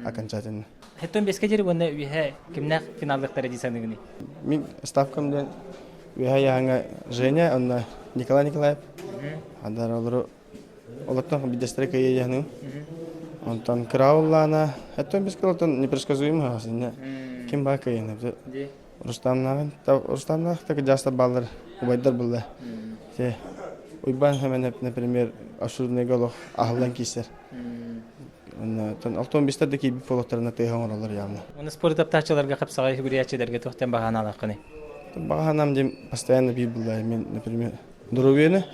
окончательно. Хэттон беске дери уонна үһэ кимнээх финаллыктара дии саныгыный? Мин ставкам диэн үһэ яһаҥа Женя, онно Николай Николаев. Андар олору Олортон бидестері кыйыйаһының. Онтон кырауллаана, оттон бис кылтон непредсказуемый хасынна. Ким баа кыйыны. Рустамнаах Рустамнаах так жаста баллар убайдар булла. Те Уйбан хәмен например ашурный олох аһыллан киисер. Онтон алтон бистер да кийбит болоттарына тыаһа оҥороллор явно. Оны спорт таптааччыларга хапсаҕай хүгүрүйээччилэргэ туохтан баһаанаалааххыный? Баҕаһанам дем постоянно биир булла. Мен, например, Доруобуйаны,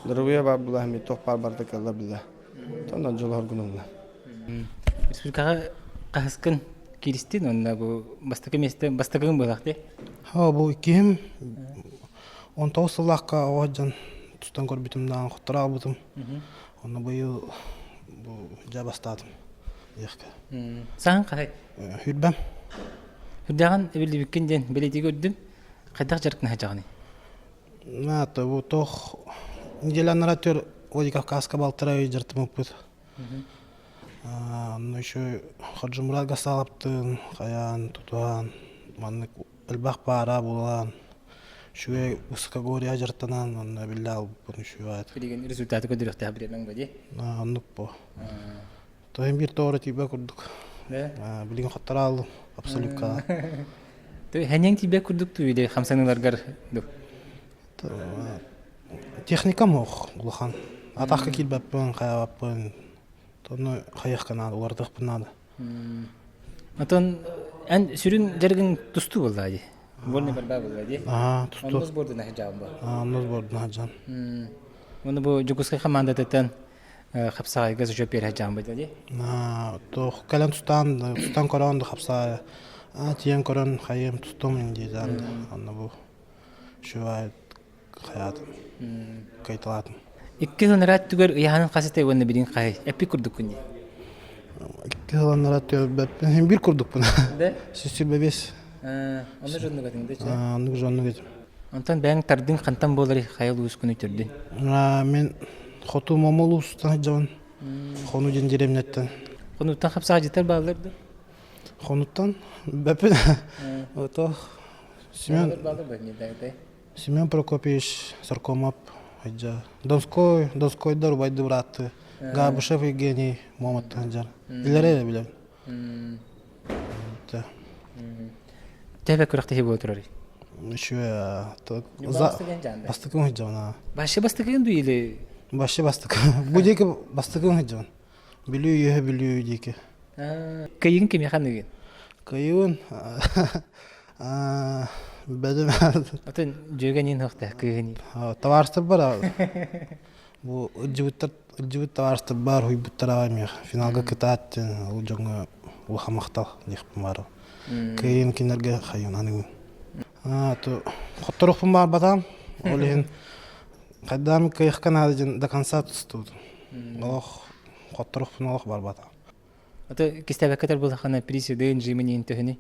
доруобуйа баар булаһым туох баар барыта кыаллар билэ. Онон дьолоһоргунулла. Республикаҕа хаһыскын кииристин онно бу бастакы миэстэ бастакыгын буолах дии. Ха бу иккиһим 19 сыллаахха оҕо дьон тустан көрбүтүм даҕаны хотторо аҕалбытым. Онно быйыл бу дьэ бастаатым диэххэ. Саһын хаһай? Хүрбэм. Хүрдэҕин эбиллибиккин диэн бэлиэтии көрдүм. Хайдах дьарыктана сылдьаҕыный? Наата бу туох неделянара төр Владикавказка балтараа ый дьарыктаммыппыт. Онно еще Хаджимурат Гасалаптыын хайаан тутуһан маннык элбэх паара булан үчүгэй высокогорье дьарыктанан онно биллэ албын үчүгэй. Билигин результаты көрдөрүөхтээх бириэмэҥ бу дии. Оннук бу. Тоһин биир тоҕо тиийбэ курдук. Билигин хотторааллым абсолютка. Хэньэҥ тиийбэ курдук туу или хамсаныыларгар ду? Техникам ох улахан. Атахка киирбэппин, хайабаппын. Тону хайыахка наада, улардыахпын наада. Отон эн сүрүн дьарыгыҥ тустуу буолла дии. Вольный борьба буолла дии. Аа, тустуу. Оннус бордуна сылдьаҕын бу. Аа, оннус бордуна сылдьан. Уонна бу Дьокуускай хамаандатыттан хапсаҕайга зачет биэрэ сылдьаҕын дии. Туох кэлэн тустаан, тустан көрөн да хапсаҕай тиийэн көрөн хайыам тустуом диэтээн да онно бу үчүгэй хайаатым кайталаатым. Икки сыл ыраат түгэр ыйаһанын хас этэй уонна билин хаһый? Эппит курдуккун дии. Икки сыл анараа түгэр биир курдукпун. Да? Сүрбэ бес. Онно жоннук этиҥ да? Оннук жоннук этим. Онтон бэйэҥ тардыҥ хантан буоларый хайа улуускун үтүрдүн? Мен хоту Момол улуустан сылдьабын. Хону диэн деревняттан. Хонуттан хапсаҕадьыттар бааллар да? Хонуттан бэппин. Ото Семен Семен Прокопьевич Соркомов хадьа. Донской, Донскойдар убайды быраатты. Габышев Евгений Моматтан хадьар. Илэрэ эрэ билем. Төбө күрэхтэһии буола турар. Еще бастакы хадьабана. Башы бастакы ду или Башы бастакы. Бу диэки бастакы хадьабан. Бүлүү үөһэ Бүлүү диэки. Кыйыгын кимиэхэ аныгын? Кыйыгын бэдим Атын дьүөгэ ниин хуохта кыыһын. Табаарыстар бар. Бу ылдьыбыттар ылдьыбыт табаарыстар бар хуйбуттар аҕай миэх финалга кытаат диэн ол дьоҥҥо улахан махтал диэхпин баар. Кыайын кинилэргэ хайын аныгын. Аа то хотторохпун баарбатаам. Ол иһин Хайдаам кыайыахха наада диэн до конца тустубутум. Олох хотторохпун олох барбата. Аты кистээбэккэ булахана приседын жиминин төһүнүй?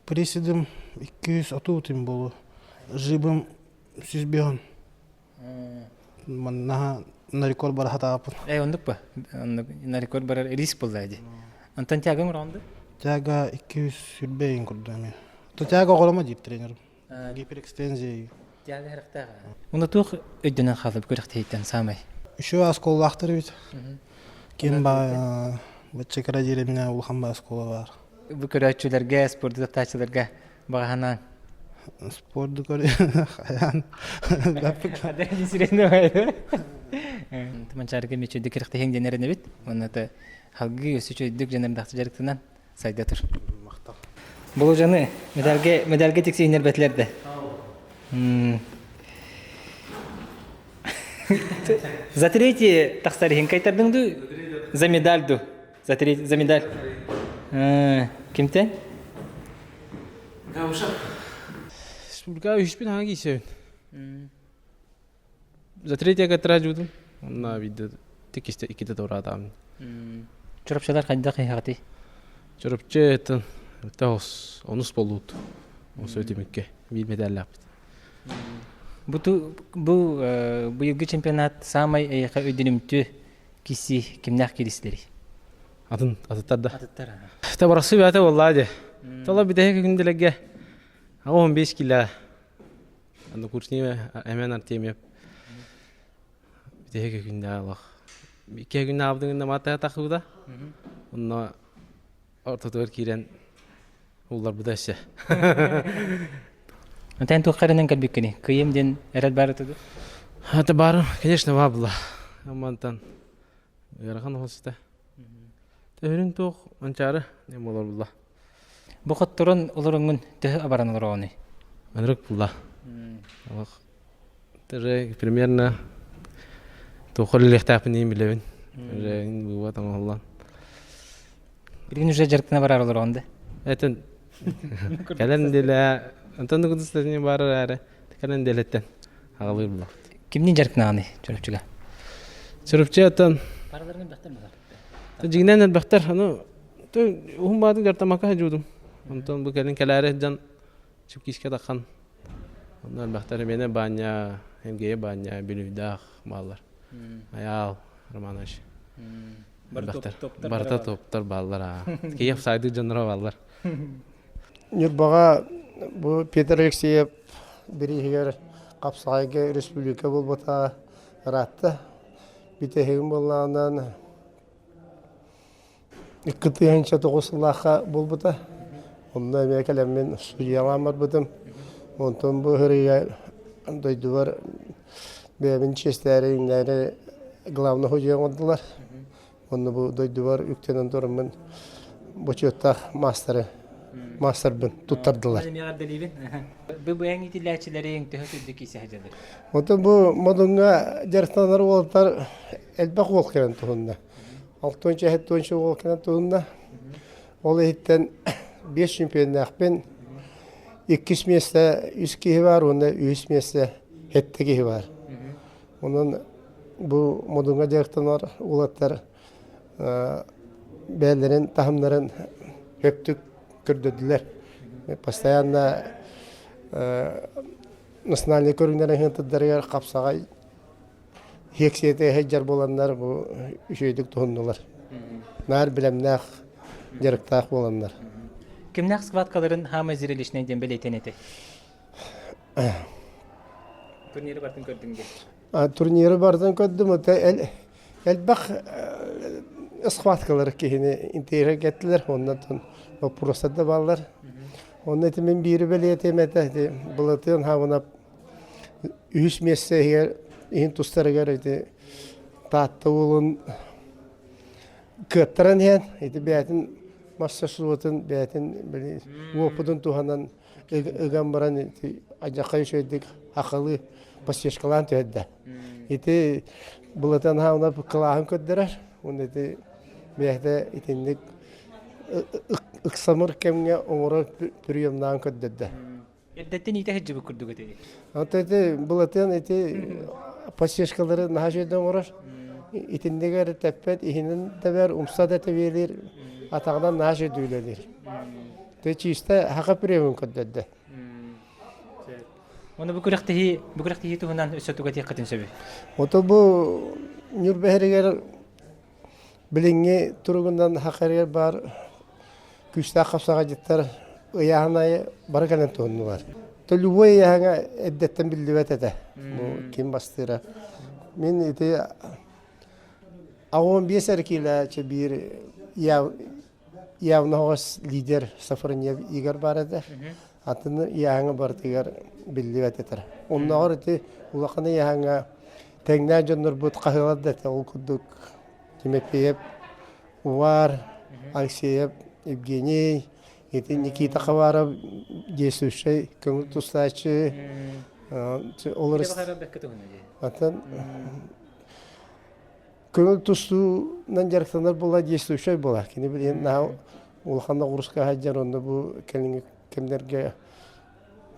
Приседым 230 тим болу. Жибым 105. Маннаха на рекорд бара хатаапын. Э, оннук ба? Оннук на рекорд барар риск булла ди. Онтон тягың ронды? Тяга 220 курду эми. То тяга оҕоломо диир тренерим. Гиперэкстензия. Уна туох өйдөнөн хаалып күрэхтэһииттэн саамай? Еще оскуолалаахтар эбит. Ким ба бачча кыра диэриминэ улахан ба оскуола баар. Бу көрөөччүлэргэ, спорду таптааччыларга баҕаһанаан. Спорду көр хайаан. Манчаарыга мүчөйдүк күрэхтэһиҥ диэн эрэнэбит. Уонна халгыы өссө үчүгэйдик дьанардаахтык дьарыктанан сайда тур. Махтал. Болужаны медальге медальге тиксииннэр бэтилэр да. За третий тахсар иһин кайтардың ду? За медаль ду. За третий за медаль. Кимтен? Республика үһүспүн хаҥа киисэбин. За третье катра жуудум. Онно виде тикисте икките тураатаам. Чурапчылар хайдах иһэҕитий? Чурапчы это это онус болуут. Осы өтүмүккэ биир медаллаахпыт. Бу бу быйылгы чемпионат самай эйэхэ өйдөнүмтү киси кимнээх киристери? Атын атыттар да. Атыттар. Та барасы бәте болла де. Тола битэһэ күнделерге 15 кило Аны курсниме эмен Артемьев. Битеһиге күндэ алах. Икки күннэ абдыгында маата тахыбыда. Онно ортотугар киирэн улларбыта өссө. Антен туоххарынан кэлбиккини? Кыйым диэн эрэл баар этэ Это баар, конечно, баа була. Амантан ыарахан оһосута. Төһөрүн туох манчаары не болор була. Бу хотторон олороҥҥун төһө абаран олороҕунуй? Ынырык булла. Олох Тоже примерно туоххор үлэлиэхтээхпин диэн билэбин. Уже быыбат оҥоһуллан. Билигин уже дьарыктана барар олороҕун да? Этин кэлэн дэлэ Антон Кудустатини баар эрээри кэлэн дэлэттэн аҕалыыр булла. Кимниин дьарыктанаҕыный Чурапчыга? Чурапчы оттон Параларынан элбэхтэр буолар. Дьиҥинэн элбэхтэр. Аны уһун баатын дьартамакка сылдьыбытым. Онтон бу кэлин кэлээри сылдьан чипкиискэ таххан онно элбэхтэр эмиэнэ Баанньа, Эмгэйэ Баанньа, Бүлүүдээх бааллар. Айаал Романович. Элбэхтэр. Барыта топтар бааллар. Аа. Киев сайды дьонноро бааллар. Ньурбаҕа бу Петр Алексеев бирииһигэр хапсаҕайга республика буолбута ыраатта. Бүтэһигин буоллаҕынан 2009 сыллаахха буолбута. Онно эмиэ кэлэммин судьуйалаан барбытым. Онтон бу ыһырыыга дойдубар бэйэбин чиэстээри главный судьуйа оҥордулар. Онно бу дойдубар үктэнэн тураммын бочуоттаах маастары маастарбын туттардылар. Бу бэйэҥ иитиллээччилэриҥ төһө үрдүк киисэ сылдьаллар? Онтон бу Модуҥҥа дьарыктанар уолаттар элбэх уол кэлэн туһунна. Алтыанча сэттиэнчэ уол кэлэн туһунна. Ол иһиттэн биэс чемпионнаахпын. Иккис миэстэ үс киһи баар уонна үһүс миэстэ сэттэ киһи баар. Онон бу Модуҥҥа дьарыктанар уолаттар бэйэлэрин таһымнарын өптүк көрдөрдүлэр. Постоянно национальнай көрүҥнэрин ыһыытыдарыгар хапсаҕай иэксийэтэ сылдьар буоланнар бу үчүгэйдик туһуннулар. Наар билэмнээх, дьарыктаах буоланнар. Кимнээх схваткаларын хаамай зрелищнэй диэн бэлиэтиэн этэй? Турниры бартын көрдүҥ диэн. Турниры бартын көрдүм. Элбэх схваткалар киһини интиэрэ Оннан боппуруостар да бааллар. Онно ити мин биири бэлиэтиэм этэ, ити Былатыан Хаабынап үһүс миэстэ иһигэр иһин тустарыгар ити Таатта уолун кыаттаран иһэн, ити бэйэтин мастер-суотун бэйэтин били уопутун туһанан ыган баран ити адьахай үчүгэйдик хахалыы подсвечкалаан түһэрдэ. Ити Былатыан Хаабынап кылааһын көрдөрөр, уонна ити бэйэтэ итинник ыксамыр кэмҥэ оҥорор приемнаан көрдөрдө. Эрдэттэн иитэ сылдьыбыт курдук этэ. Ата ити Былатыан ити подсвечкалары наһаа үчүгэйдик оҥорор. Итиннигэр тэппэт, иһинэн тэбэр, умса да тэбиэлиир, атаҕынан наһаа үчүгэйдик үлэлиир. Тэ чиистэ хака приемун көрдөрдө. Оны бу күрэхтэһии бу күрэхтэһии туһунан өссө тугу этиэххитин сөбүй? Ото бу Ньурба иһэригэр Билиҥҥи туругунан Хахарыгар баар күүстээх хапсаҕайдьыттар ыйааһын аайы бары кэлэн туһуннулар. То любой ыйааһыҥа эрдэттэн биллибэт этэ. Бу ким бастыыра. Мин ити 85 эрэ киилэ биир явно оҕос лидер Сафроньев Игорь баар этэ. Атын ыйааһыҥа барытыгар биллибэт этэр. Оннооҕор ити улахан ыйааһыҥа тэҥнээх дьоннорбут хаһыалар да этэ. Ол курдук Тимофеев Увар, Алексеев Евгений, ити Никита Хабаров действующай көҥүл тустааччы. Олор Атын көҥүл тустуунан дьарыктанар буола действующай буола. Кини билигин наһаа улахан ноҕуруска сылдьар, онно бу кэлиҥҥи кэмнэргэ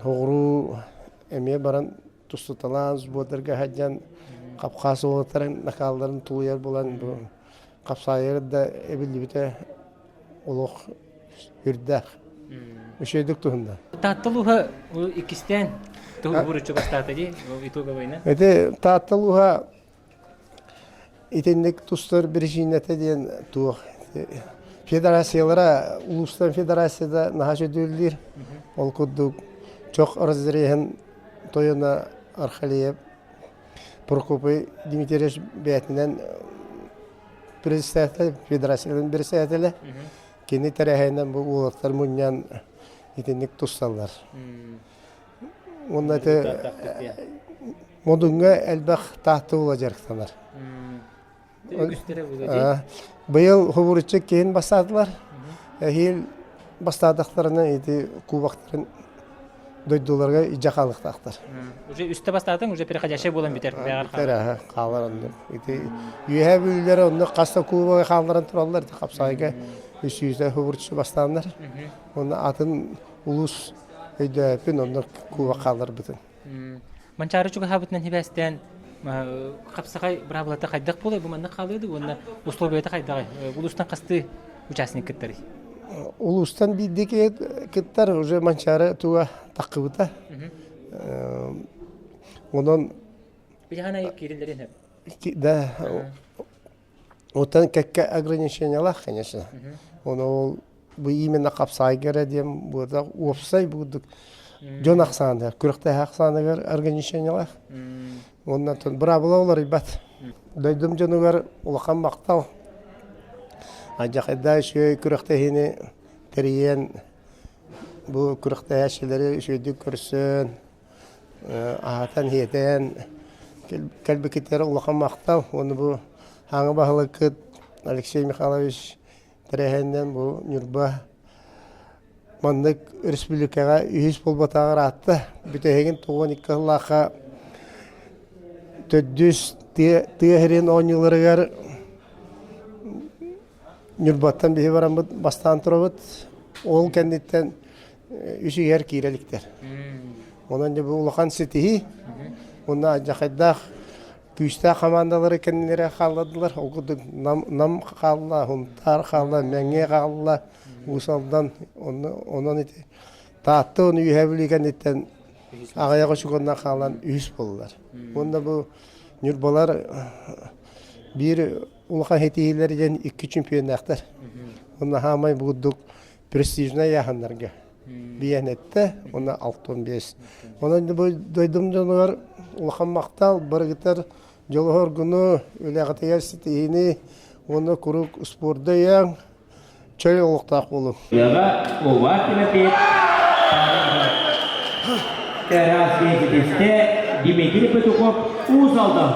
оҕуруу эмиэ баран тустуталаан сбордарга сылдьан хапхаас уолаттарын накаалларын тулуйар буолан бу хапсаайар да эбиллибитэ олох үрдээх. Үчүгэйдик туһунна. Таатта улууһа иккистээн туһу бастаата дии итоговайна. Ити Таатта улууһа Итинник тустар биричиинэтэ диэн туох федерациялара улуустан федерацияда наһаа сөдүөллүүр. Ол курдук чох разреһын тойоно Архалеев Прокопий Дмитриевич бэйэтинэн председатель, федерацияларын председателэ. Кини тэрээһинэн бу уолаттар мунньан итинник тусталлар. Уонна ити Модуҥҥа элбэх таатта уола дьарыктанар. Быйыл хобуруччу киһин бастаатылар. Эһиил бастаатахтарына ити кубоктарын дойдуларга илдьэ хаалыахтаахтар. Уже үстэ бастаатыҥ, уже переходящий буолан бүтэр. Бүтэр, хаалар оннук. Ити үөһээ бүлүүлэр онно хас да кубогы хаалларан тураллар. Хапсаайга үс сүүстэ хобуруччу бастааннар. Уонна атын улуус өйдөөппүн онно кубок хаалларбытын. Манчаары чугаһаабытынан сибээстээн хапсаҕай быраабылата хайдах буолуой бу маннык хаалыа дуу уонна условията хайдаҕый улуустан хастыы участник кыттарый Улуустан биирдии киһи кыттар уже Манчаары туга таххыбыта. Онон Билиһан киириллэрин да Оттон кэккэ ограничениелаах, конечно. Ону ол бу именно хапсаайга эрэ диэн буотах уопсай бурдук дьон ахсааныгар, күрэхтэһэ ахсааныгар ограничениелаах. Уонна быраабыла уларыйбат. Дойдум дьонугар улахан махтал. Адьахайдаа үчүгэй күрэхтэһиини тэрийэн бу күрэхтэһээччилэри үчүгэйдик көрсөн, аһатан-сиэтэн кэлбиккитигэр улахан махтал уонна бу Хаҥа баһылыккыт Алексей Михайлович тэрээһининэн бу Ньурба маннык республикаҕа үһүс буолбатаҕар аатта бүтэһигин 92 сыллаахха төрдүс тыа сирин оонньууларыгар Ньурбаттан биһи бараммыт бастаан турабыт. Ол кэнниттэн үс иһэр киирэ иликтэр. Онон дьэ бу улахан ситиһии. Уонна алдьархайдаах күүстээх хамаандалары кэннилэрэ хаалладылар. Ол курдук Нам, Нам хаалла, Сунтаар хаалла, Мэҥэ хаалла, Уус Алдан. Онон ити Таатта уонна Үөһээ Бүлүү кэнниттэн аҕыйах очукуоннан хаалан үһүс буоллулар. Уонна бу Ньурбалар Биир улахан ситиһиилэр диэн икки чемпионнаахтар. Онно хаамай бурдук престижнай ыйааһыннарга биэһин эттэ, уонна 65. Онон бу дойдум дьонугар улахан махтал, барыгытар дьолу-соргуну, үлэҕитигэр ситиһиини уонна куруук спорду өйөөҥ, чөл олохтоох буолуҥ. Ыаҕа Увар Тимофеев Террас Дмитрий Петухов Уус Алдан.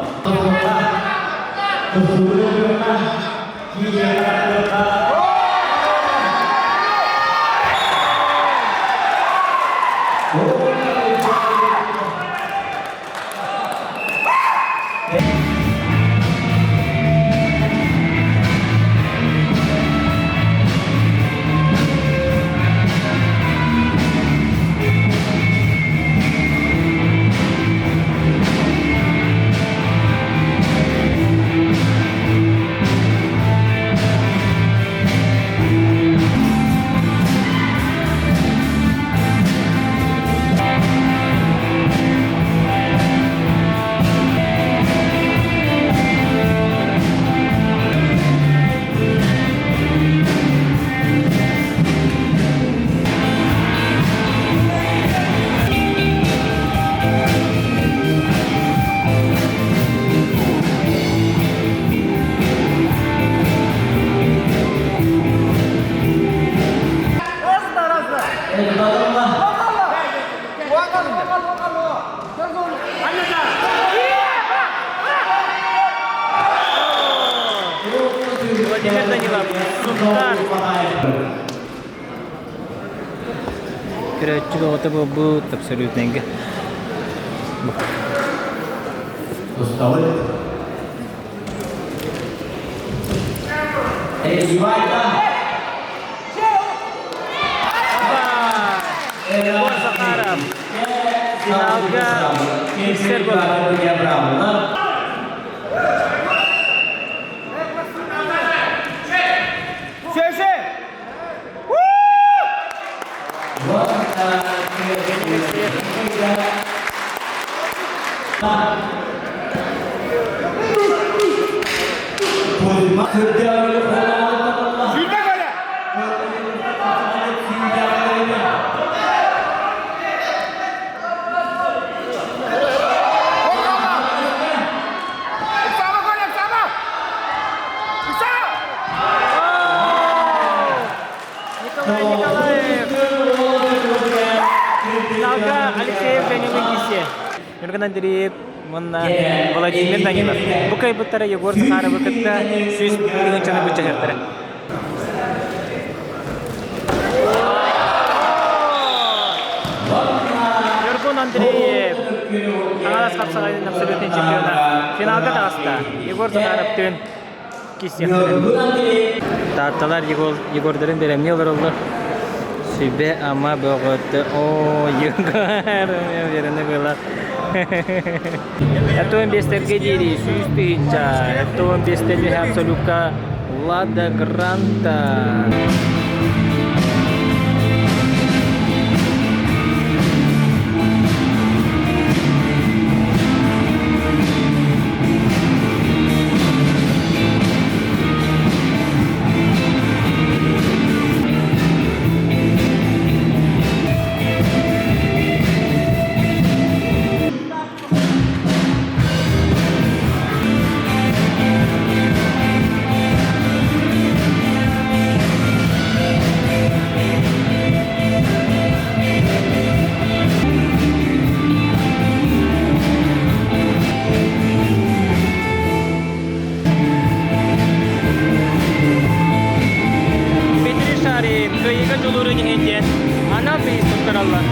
Владимир Данилов, Сунтаар. Көрөөччү бөҕөтө буолбут абсолютнайга. Егор Захаров финалга киирсэр буолла. Николай Николаев! Финалга Алексеев Данилов киирсиэ. Ньургун Андреев уонна Владимир Данилов. Бу кыайбыттара Егор Захаровы кытта 100 тыһыынчаны былдьаһыахтара. Ньургун Андреев Хаҥалас хапсаҕайын абсолютнай чемпиона финалга таҕыста. Егор Захаровтыын киирсиэхтэрэ. Таатталар Егордарын бэлэмнии олороллор. Сүбэ-ама бөҕөтө. Оо, Егор, уверенный была. Этуон биэстэргэ диэри 100 тыһыынча. Этуон биэстэргэ абсолютка Лада Гранта. Дмитрий Шарин кыайыыга дьулуурун иһин диэн анал бириис туттараллар.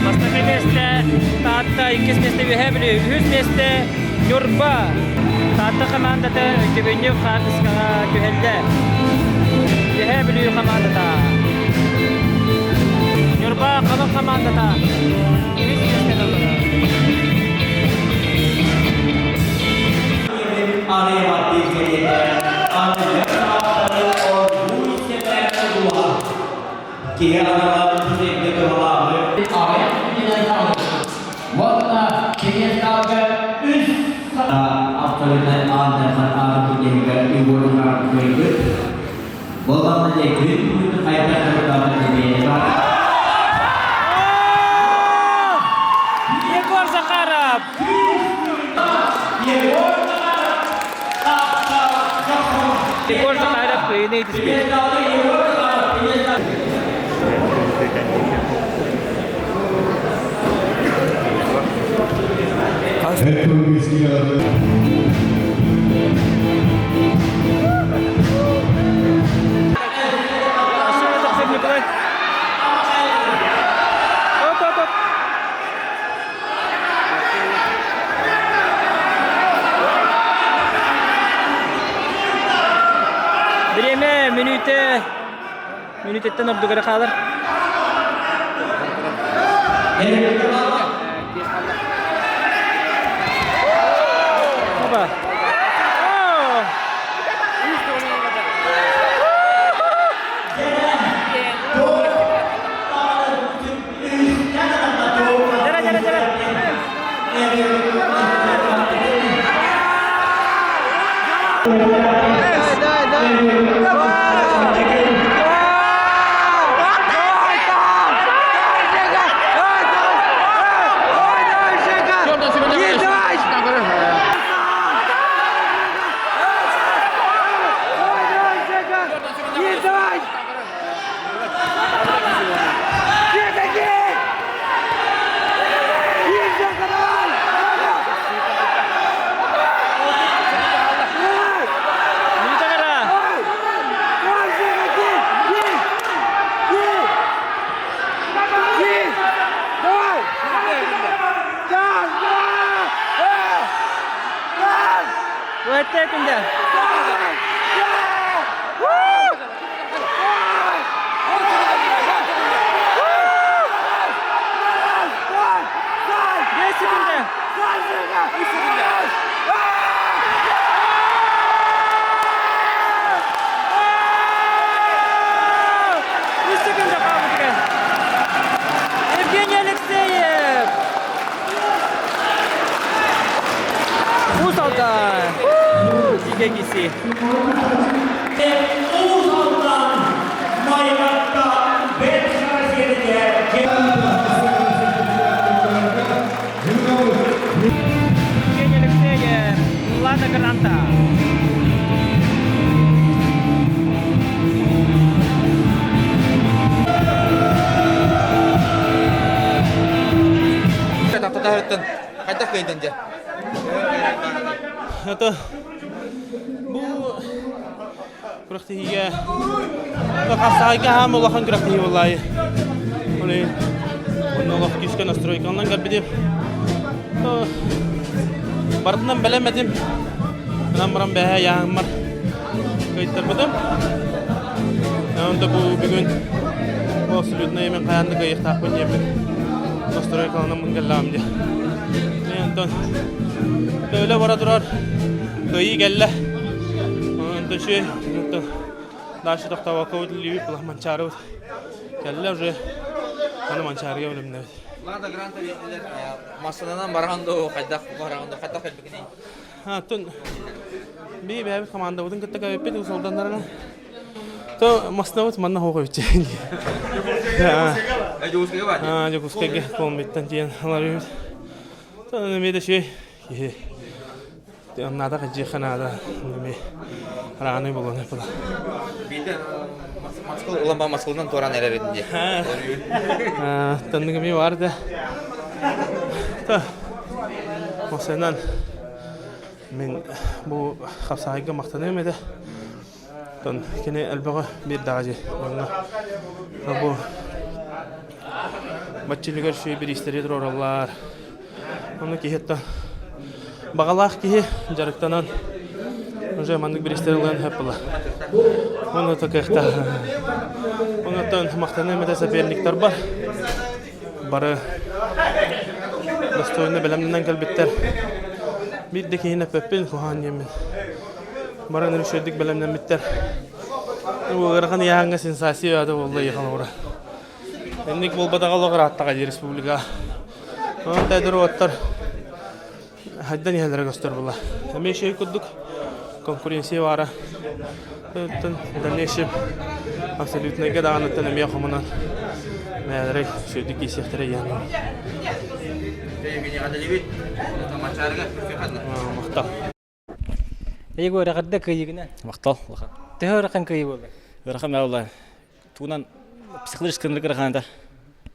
Бастакы миэстэ Таатта, иккис миэстэ Үөһээ Бүлүү, үһүс миэстэ Ньурба. Таатта хамаандата өйдөбүнньүк хаартыскаҕа түһэллэ. Үөһээ Бүлүү хамаандата. Ньурба Халыҥ хамаандата үһүс миэстэни ылла. Киһи аналаах сиргэ туһалаабы аҕыйах күнүнэн Уонна пьедесталга үс абсолютнай аан дархан аатын түгэһигэр Егор кыайбыт. Боллаҕына дьэ күн бүгүн хайдах дьарыктаабыт эмиэ баар. Егор Захаров! Егор Захаров кыайыыны итиспит. Бириэмэ мүнүүтэ мүнүүтэттэн ордук эрэ хаалар. Опа. Дьара, дьара, дьара. Өтте күнде. Бес секунда. Үс секунда қалды. Евгений Алексеев. Уус Алдан. Сигэ киси. Уус Алдан Майракка бэрт Евгений Алексеев. Лада Гранта. Хайдах кыайдын дьэ? Это бу күрэхтэһиигэ хапсаҕайга хаам улахан күрэхтэһии буоллаайы. Оле онно олох күүскэ настройкаланан кэлбитим. Барытынан бэлэм этим. Ынан баран бэһэ яһыммар кыайтарбытым. Онто бу бүгүн абсолютно мен хайаан да кыайыахтаахпын диэммин настройкаланаммын кэллэҕим дии. Онтон төлө бара турар кыайыы кэллэ. Онтон үчүгэй. Онтон дальше тохтообокко үлэлиибит, булах Манчаарыбыт кэллэ уже. Аны Манчаарыга бэлэмнэбит. Лада Гранта биэрдилэр. Массыынанан бараҕын дуу, хайдах бараҕын дуу, хайдах кэлбикиний? Оттон би бэйэбит командабытын кытта кэбиппит усалданнарынан. То массыынабыт манна хоох эбит. Дьокуускайга баар. Дьокуускайга Колумбияттан тиийэн алар эбит. Эмиэ да үчүгэй киһи. Наада хадьыахха наада. Эмиэ араанай буолуон була. Биирдэ Москва улахан Москванан туоран эрэр этин дии. Таннык эмиэ бар да. Осенан мен бу хапсаайга мақтаныам этэ. Тон кини элбэҕи биир даҕа дьоҥҥо бу баччылыгар сүө бириистэри туруораллар. Ону киһи баҕалаах киһи дьарыктанан уже маннык бириистэри ылыан сөп була. Оны кыахта. Онуттан махтаныам этэ соперниктарбар. Бары достойно бэлэмнэнэн кэлбиттэр. Биир да киһини эппэппин, куһаҕан диэммин. Бары үчүгэйдик бэлэмнэммиттэр. Ыарахан ыйааһыҥҥа сенсация аата буолла ыйахан ура. Инник буолбатаҕа олох ырааттаҕа дии республика. Онон эдэр уоттар хайдан иһэллэрэ көстөр була. Эмиэ үчүгэй курдук конкуренция баара. Оттон дальнейшем абсолютнайга даҕаныттан эмиэ хомунан бэйэлэрэ үчүгэйдик киирсиэхтэрэ диэн. Махтал. Егор, эҕэрдэ кыайыгына. Махтал, улахан. Төһө ыарахан кыайыы буолла? Ыарахан буолла. Тугунан психологически ынырык ыарахан да.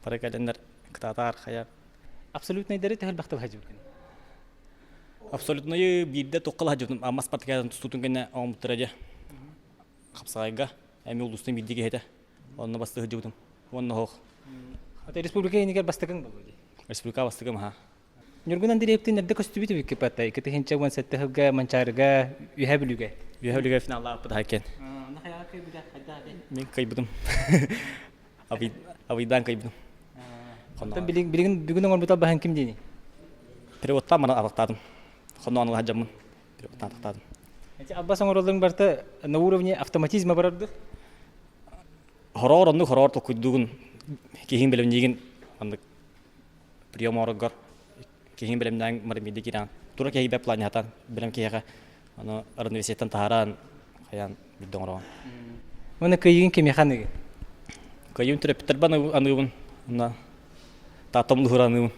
Бары кэлэннэр кытаатаар хайа. Абсолютнайдары төһө элбэхтэ баһадьыбыккын? Абсолютнайы биирдэ туохха лаһадьыбытым. Амма спартакиадатын тустуутун кэннэ оҥорбуттара дьэ. Хапсаҕайга эми улуустан биирдэ киһитэ. Онно бастыы сылдьыбытым. Уонна оһох. Республика инигэр бастакың буолуо дии. Республика бастакым аха. Ньургун Андреевтыын эрдэ көстүбүт эбиккит батта 2017 сылга Манчаарыга Үөһээ Бүлүүгэ. Үөһээ Бүлүүгэ финаллаабыппыт хайкен. Мин кыайбытым. Абыйдаан кыайбытым. Оттон билигин бүгүн оҥорбут албаһын ким диэний? Переводтаан мана атахтаатым. Хонно аныга сылдьаммын. Переводтаан атахтаатым. Эти албас оҥороллорун барыта на уровне автоматизма барарды. Хороор оннук хороор толкуйдуугун киһиҥ бэлэмниигин маннык прием оҥороргор киһиҥ бэлэмнээн мармиди киирэн тура киһи планетан бэлэм киһиэхэ ону равновесиеттан таһааран хайаан билдэ оҥороҕун. Уонна кыайыыгын кимиэхэ аныгын? Кыайыым төрөппүттэрбэр аныыбын. Онно тааттам луһура аныыбын.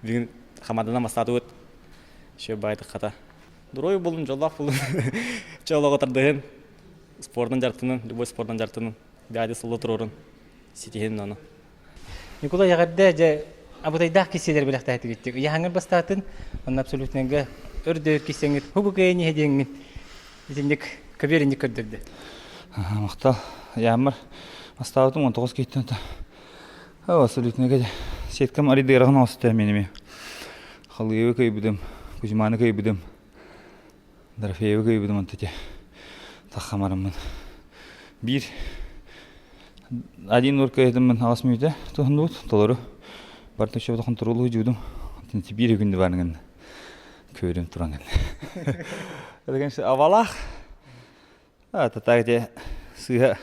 Бүгүн хамаданан бастаатыбыт. Еще баайдык хата. Дорой булун, дьоллоох булун. Чэ олоҕу тардыһын. Спордун дьарыктанын, любой спордун дьарыктанын. Бэйэди сылла туруорун. Ситиһин ону. Николай эҕэрдэ дьэ абытайдаах киссиэлэр бэлэхтээтигиттик. Ыйааһыҥҥар бастаатын, онно абсолютнайга өрдөөр киссэҥҥит хубу кыайан иһэ диэҥҥин итинник көбүөр инник көрдөрдө. Махтал. Ыйааммар бастаабытым 19 киһиттэн абсолютнайга дьэ сеткам арыйдыараҕын оҕуста миними. Халыевы кыйбытым, Кузьманы кыйбытым, Дорофеевы кыйбытым онто те таххамарыммын. Биир один ур кыйдыммын аҕыс мүнүүтэ туһуннубут толору барытын үчүгэй хонтуруолу жуудум биир күндү барыгын көрүм туран кэллэ авалаах так де сыыһа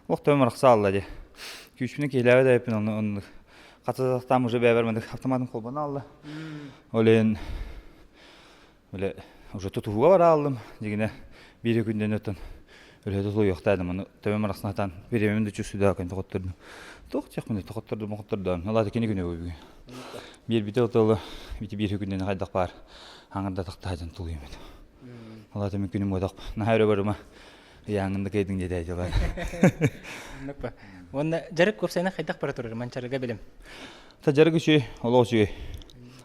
охтон арахсаалла де күүспүнэ киһилээбэт эбиппин онну оннук хататахтаам уже бэйэбэр мандык автоматым холбоно алла ол иһин Бile уже тутуһууга барааллым. Дигинэ биир күндэн өтөн үлэ тутуйуохтаадым. Аны төбөм арахсынатан бириэмэм да чүсүдэ көн тоҕоттордум. Туох диэхпин тоҕоттордум тоҕоттордум. Алаата кини күнэ бүгүн. Биир бите отолу бити биир күндэн хайдах баар аңырда тахтаадын тулуйум. Алаата мен күнүм бодох. Наһаа өрө барыма. Ыйааҥында кыйдың диэтэ Уонна дьарык уопсайынан хайдах бара турар манчарыга билим. Та дьарык үчүгэй, олох үчүгэй.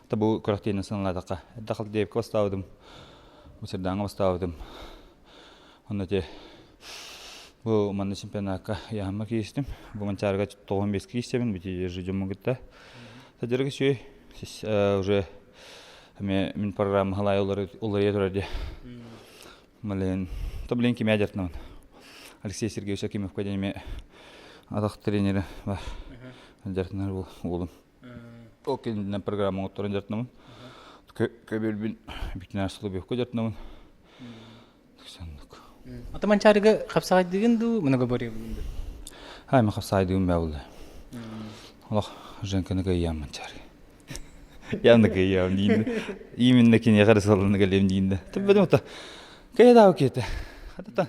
Та бу күрэхтиинэн сыаналаатахха. Эрдэ Халдеевка бастаабытым, бу Сырдааҥҥа бастаабытым. Онно те бу манна чемпионакка яһамма киистим. Бу Манчаарыга 95 киистэбин, бити дьоммун кытта. Та дьарык үчүгэй. Уже мин программа халай уларыйа турар дии. Блин, то блин кимэ дьартынан. Алексей Сергеевич Акимовка диэн эмиэ атах тренері бар. Дьартынар бұл уолум. Ол кэннинэн программа оҥотторон дьартынабын. Көбөлбүн бүтүнээр сылы дьартынабын. Сандык. Ата Манчаарыга хапсаҕайдыгын дуу, многоборьебын дуу? Хай, мен хапсаҕайдыгын бээ булла. Олох Женканы кыйыам Манчаарыга. Явно кыйыам диин. Именно киниэхэ эрэ сылланы кэлиэм диин да. Тэббэтим ото. Кыйа киэтэ. Хатата.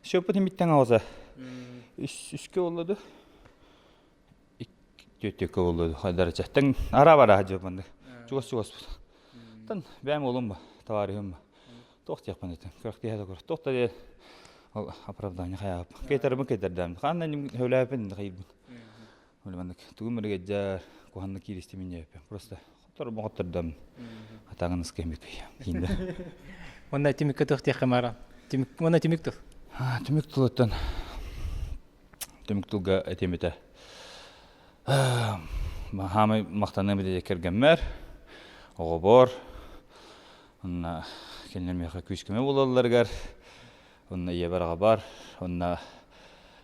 Сөппүт имиттэн аҕаса. Үскэ боллоду. Түөттүккэ боллоду. Хайдарача. Тэҥ ара бара дьоппанды. Чугас чугас. Тан бэм олум ба, товарищым ба. Туох диэхпин этим. Көрөх киһи туох да диэ ол оправдание хайаап. Кейтербин кейтердээм. Ханна ним хөлөөпүн хайбын. Маннык тугум эрэ куһанна кииристим инньэппин. Просто хотторбун хоттордом. Атаҕын ыскайым киинде. Онна түмүккэ туох диэххэ маара? Түмүк уонна түмүк тыл. Түмүк тылыттан түмүк тылга этиэм этэ. Хаамай махтаныам этэ кэргэммэр, оҕобор, онно кинилэр миэхэ күүс-көмө буолалларыгар, онно ийэбэр аҕабар, онно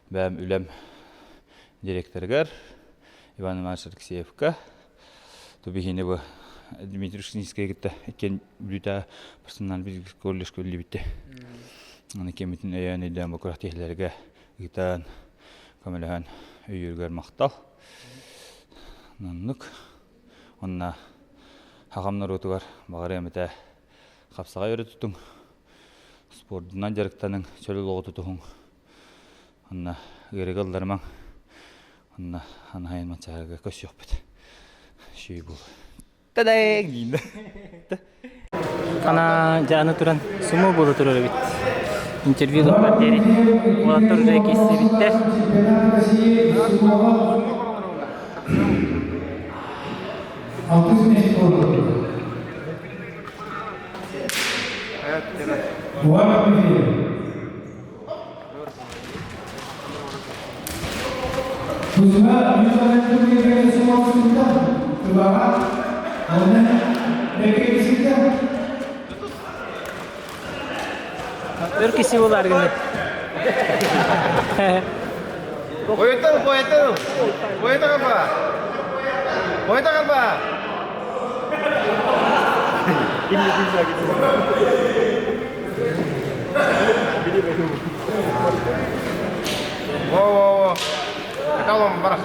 бэйэм үлэм директорыгар Иван Иванович Алексеевка. То биһини бу Дмитрий Шнинскэй кытта иккиэн бүлүүтэ персональный колледжка үллүбүттэ. Аны кэмитин өйөөн өйдөөн бу күрэхтэһиилэргэ ыытан, көмөлөһөн өйүүргэр махтал. Оннук. Онна хахам норуотугар баҕарыам этэ хапсаҕай өрө тутуҥ, спордунан дьарыктаныҥ, чөл олоҕу тутуһуҥ. Онно ыарыыга ылларымаҥ. Онно анаайын мачаарга көрсүөхпүт. Шүй бул. Тадаң диин. Ана дьааны туран сумо буола турар эбит. Интервью ылар диэри уолаттар уже киирсибиттэр. Өр киси болар гына. Поэтому, поэтому, поэтому ба. Поэтому ба. Во-во-во. Калом барах.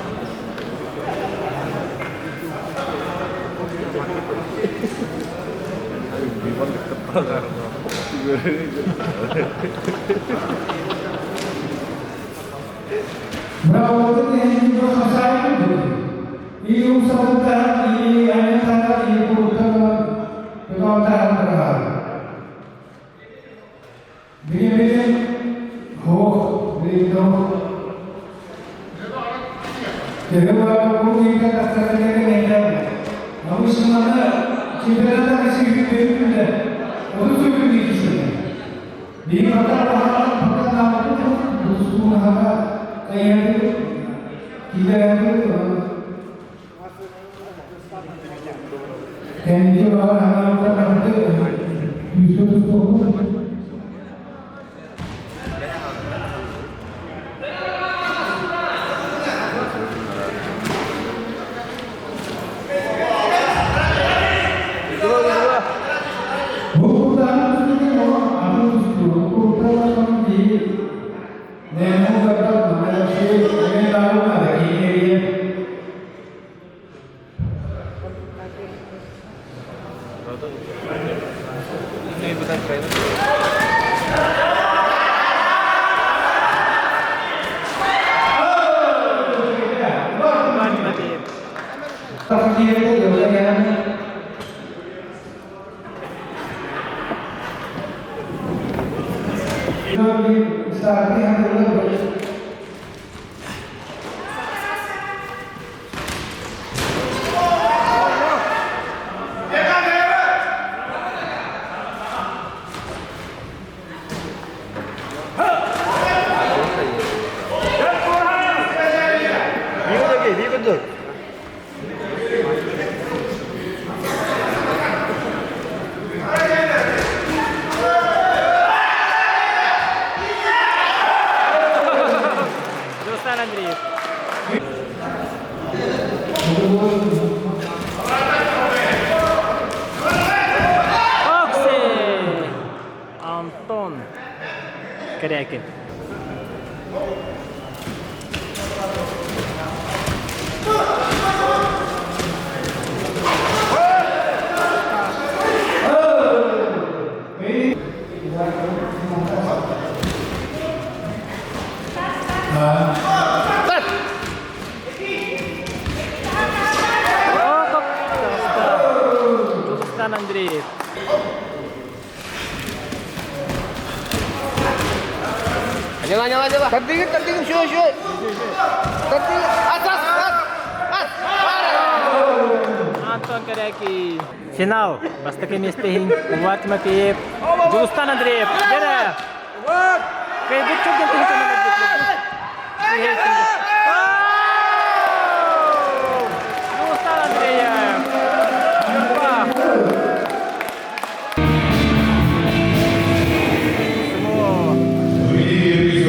Руслан Андреев. Окси! Антон Корякин. Дулустан Андреев. Дела, дела, дела. Тардыгын, тардыгын, шо, шо. Тардыгын. Ас, ас, ас. Ас. Антон Корякин. Финал. Бастакы миэстэ Улар Тимофеев. Дьулустан Андреев. Дьэрэ. Кыайбыт чөккөн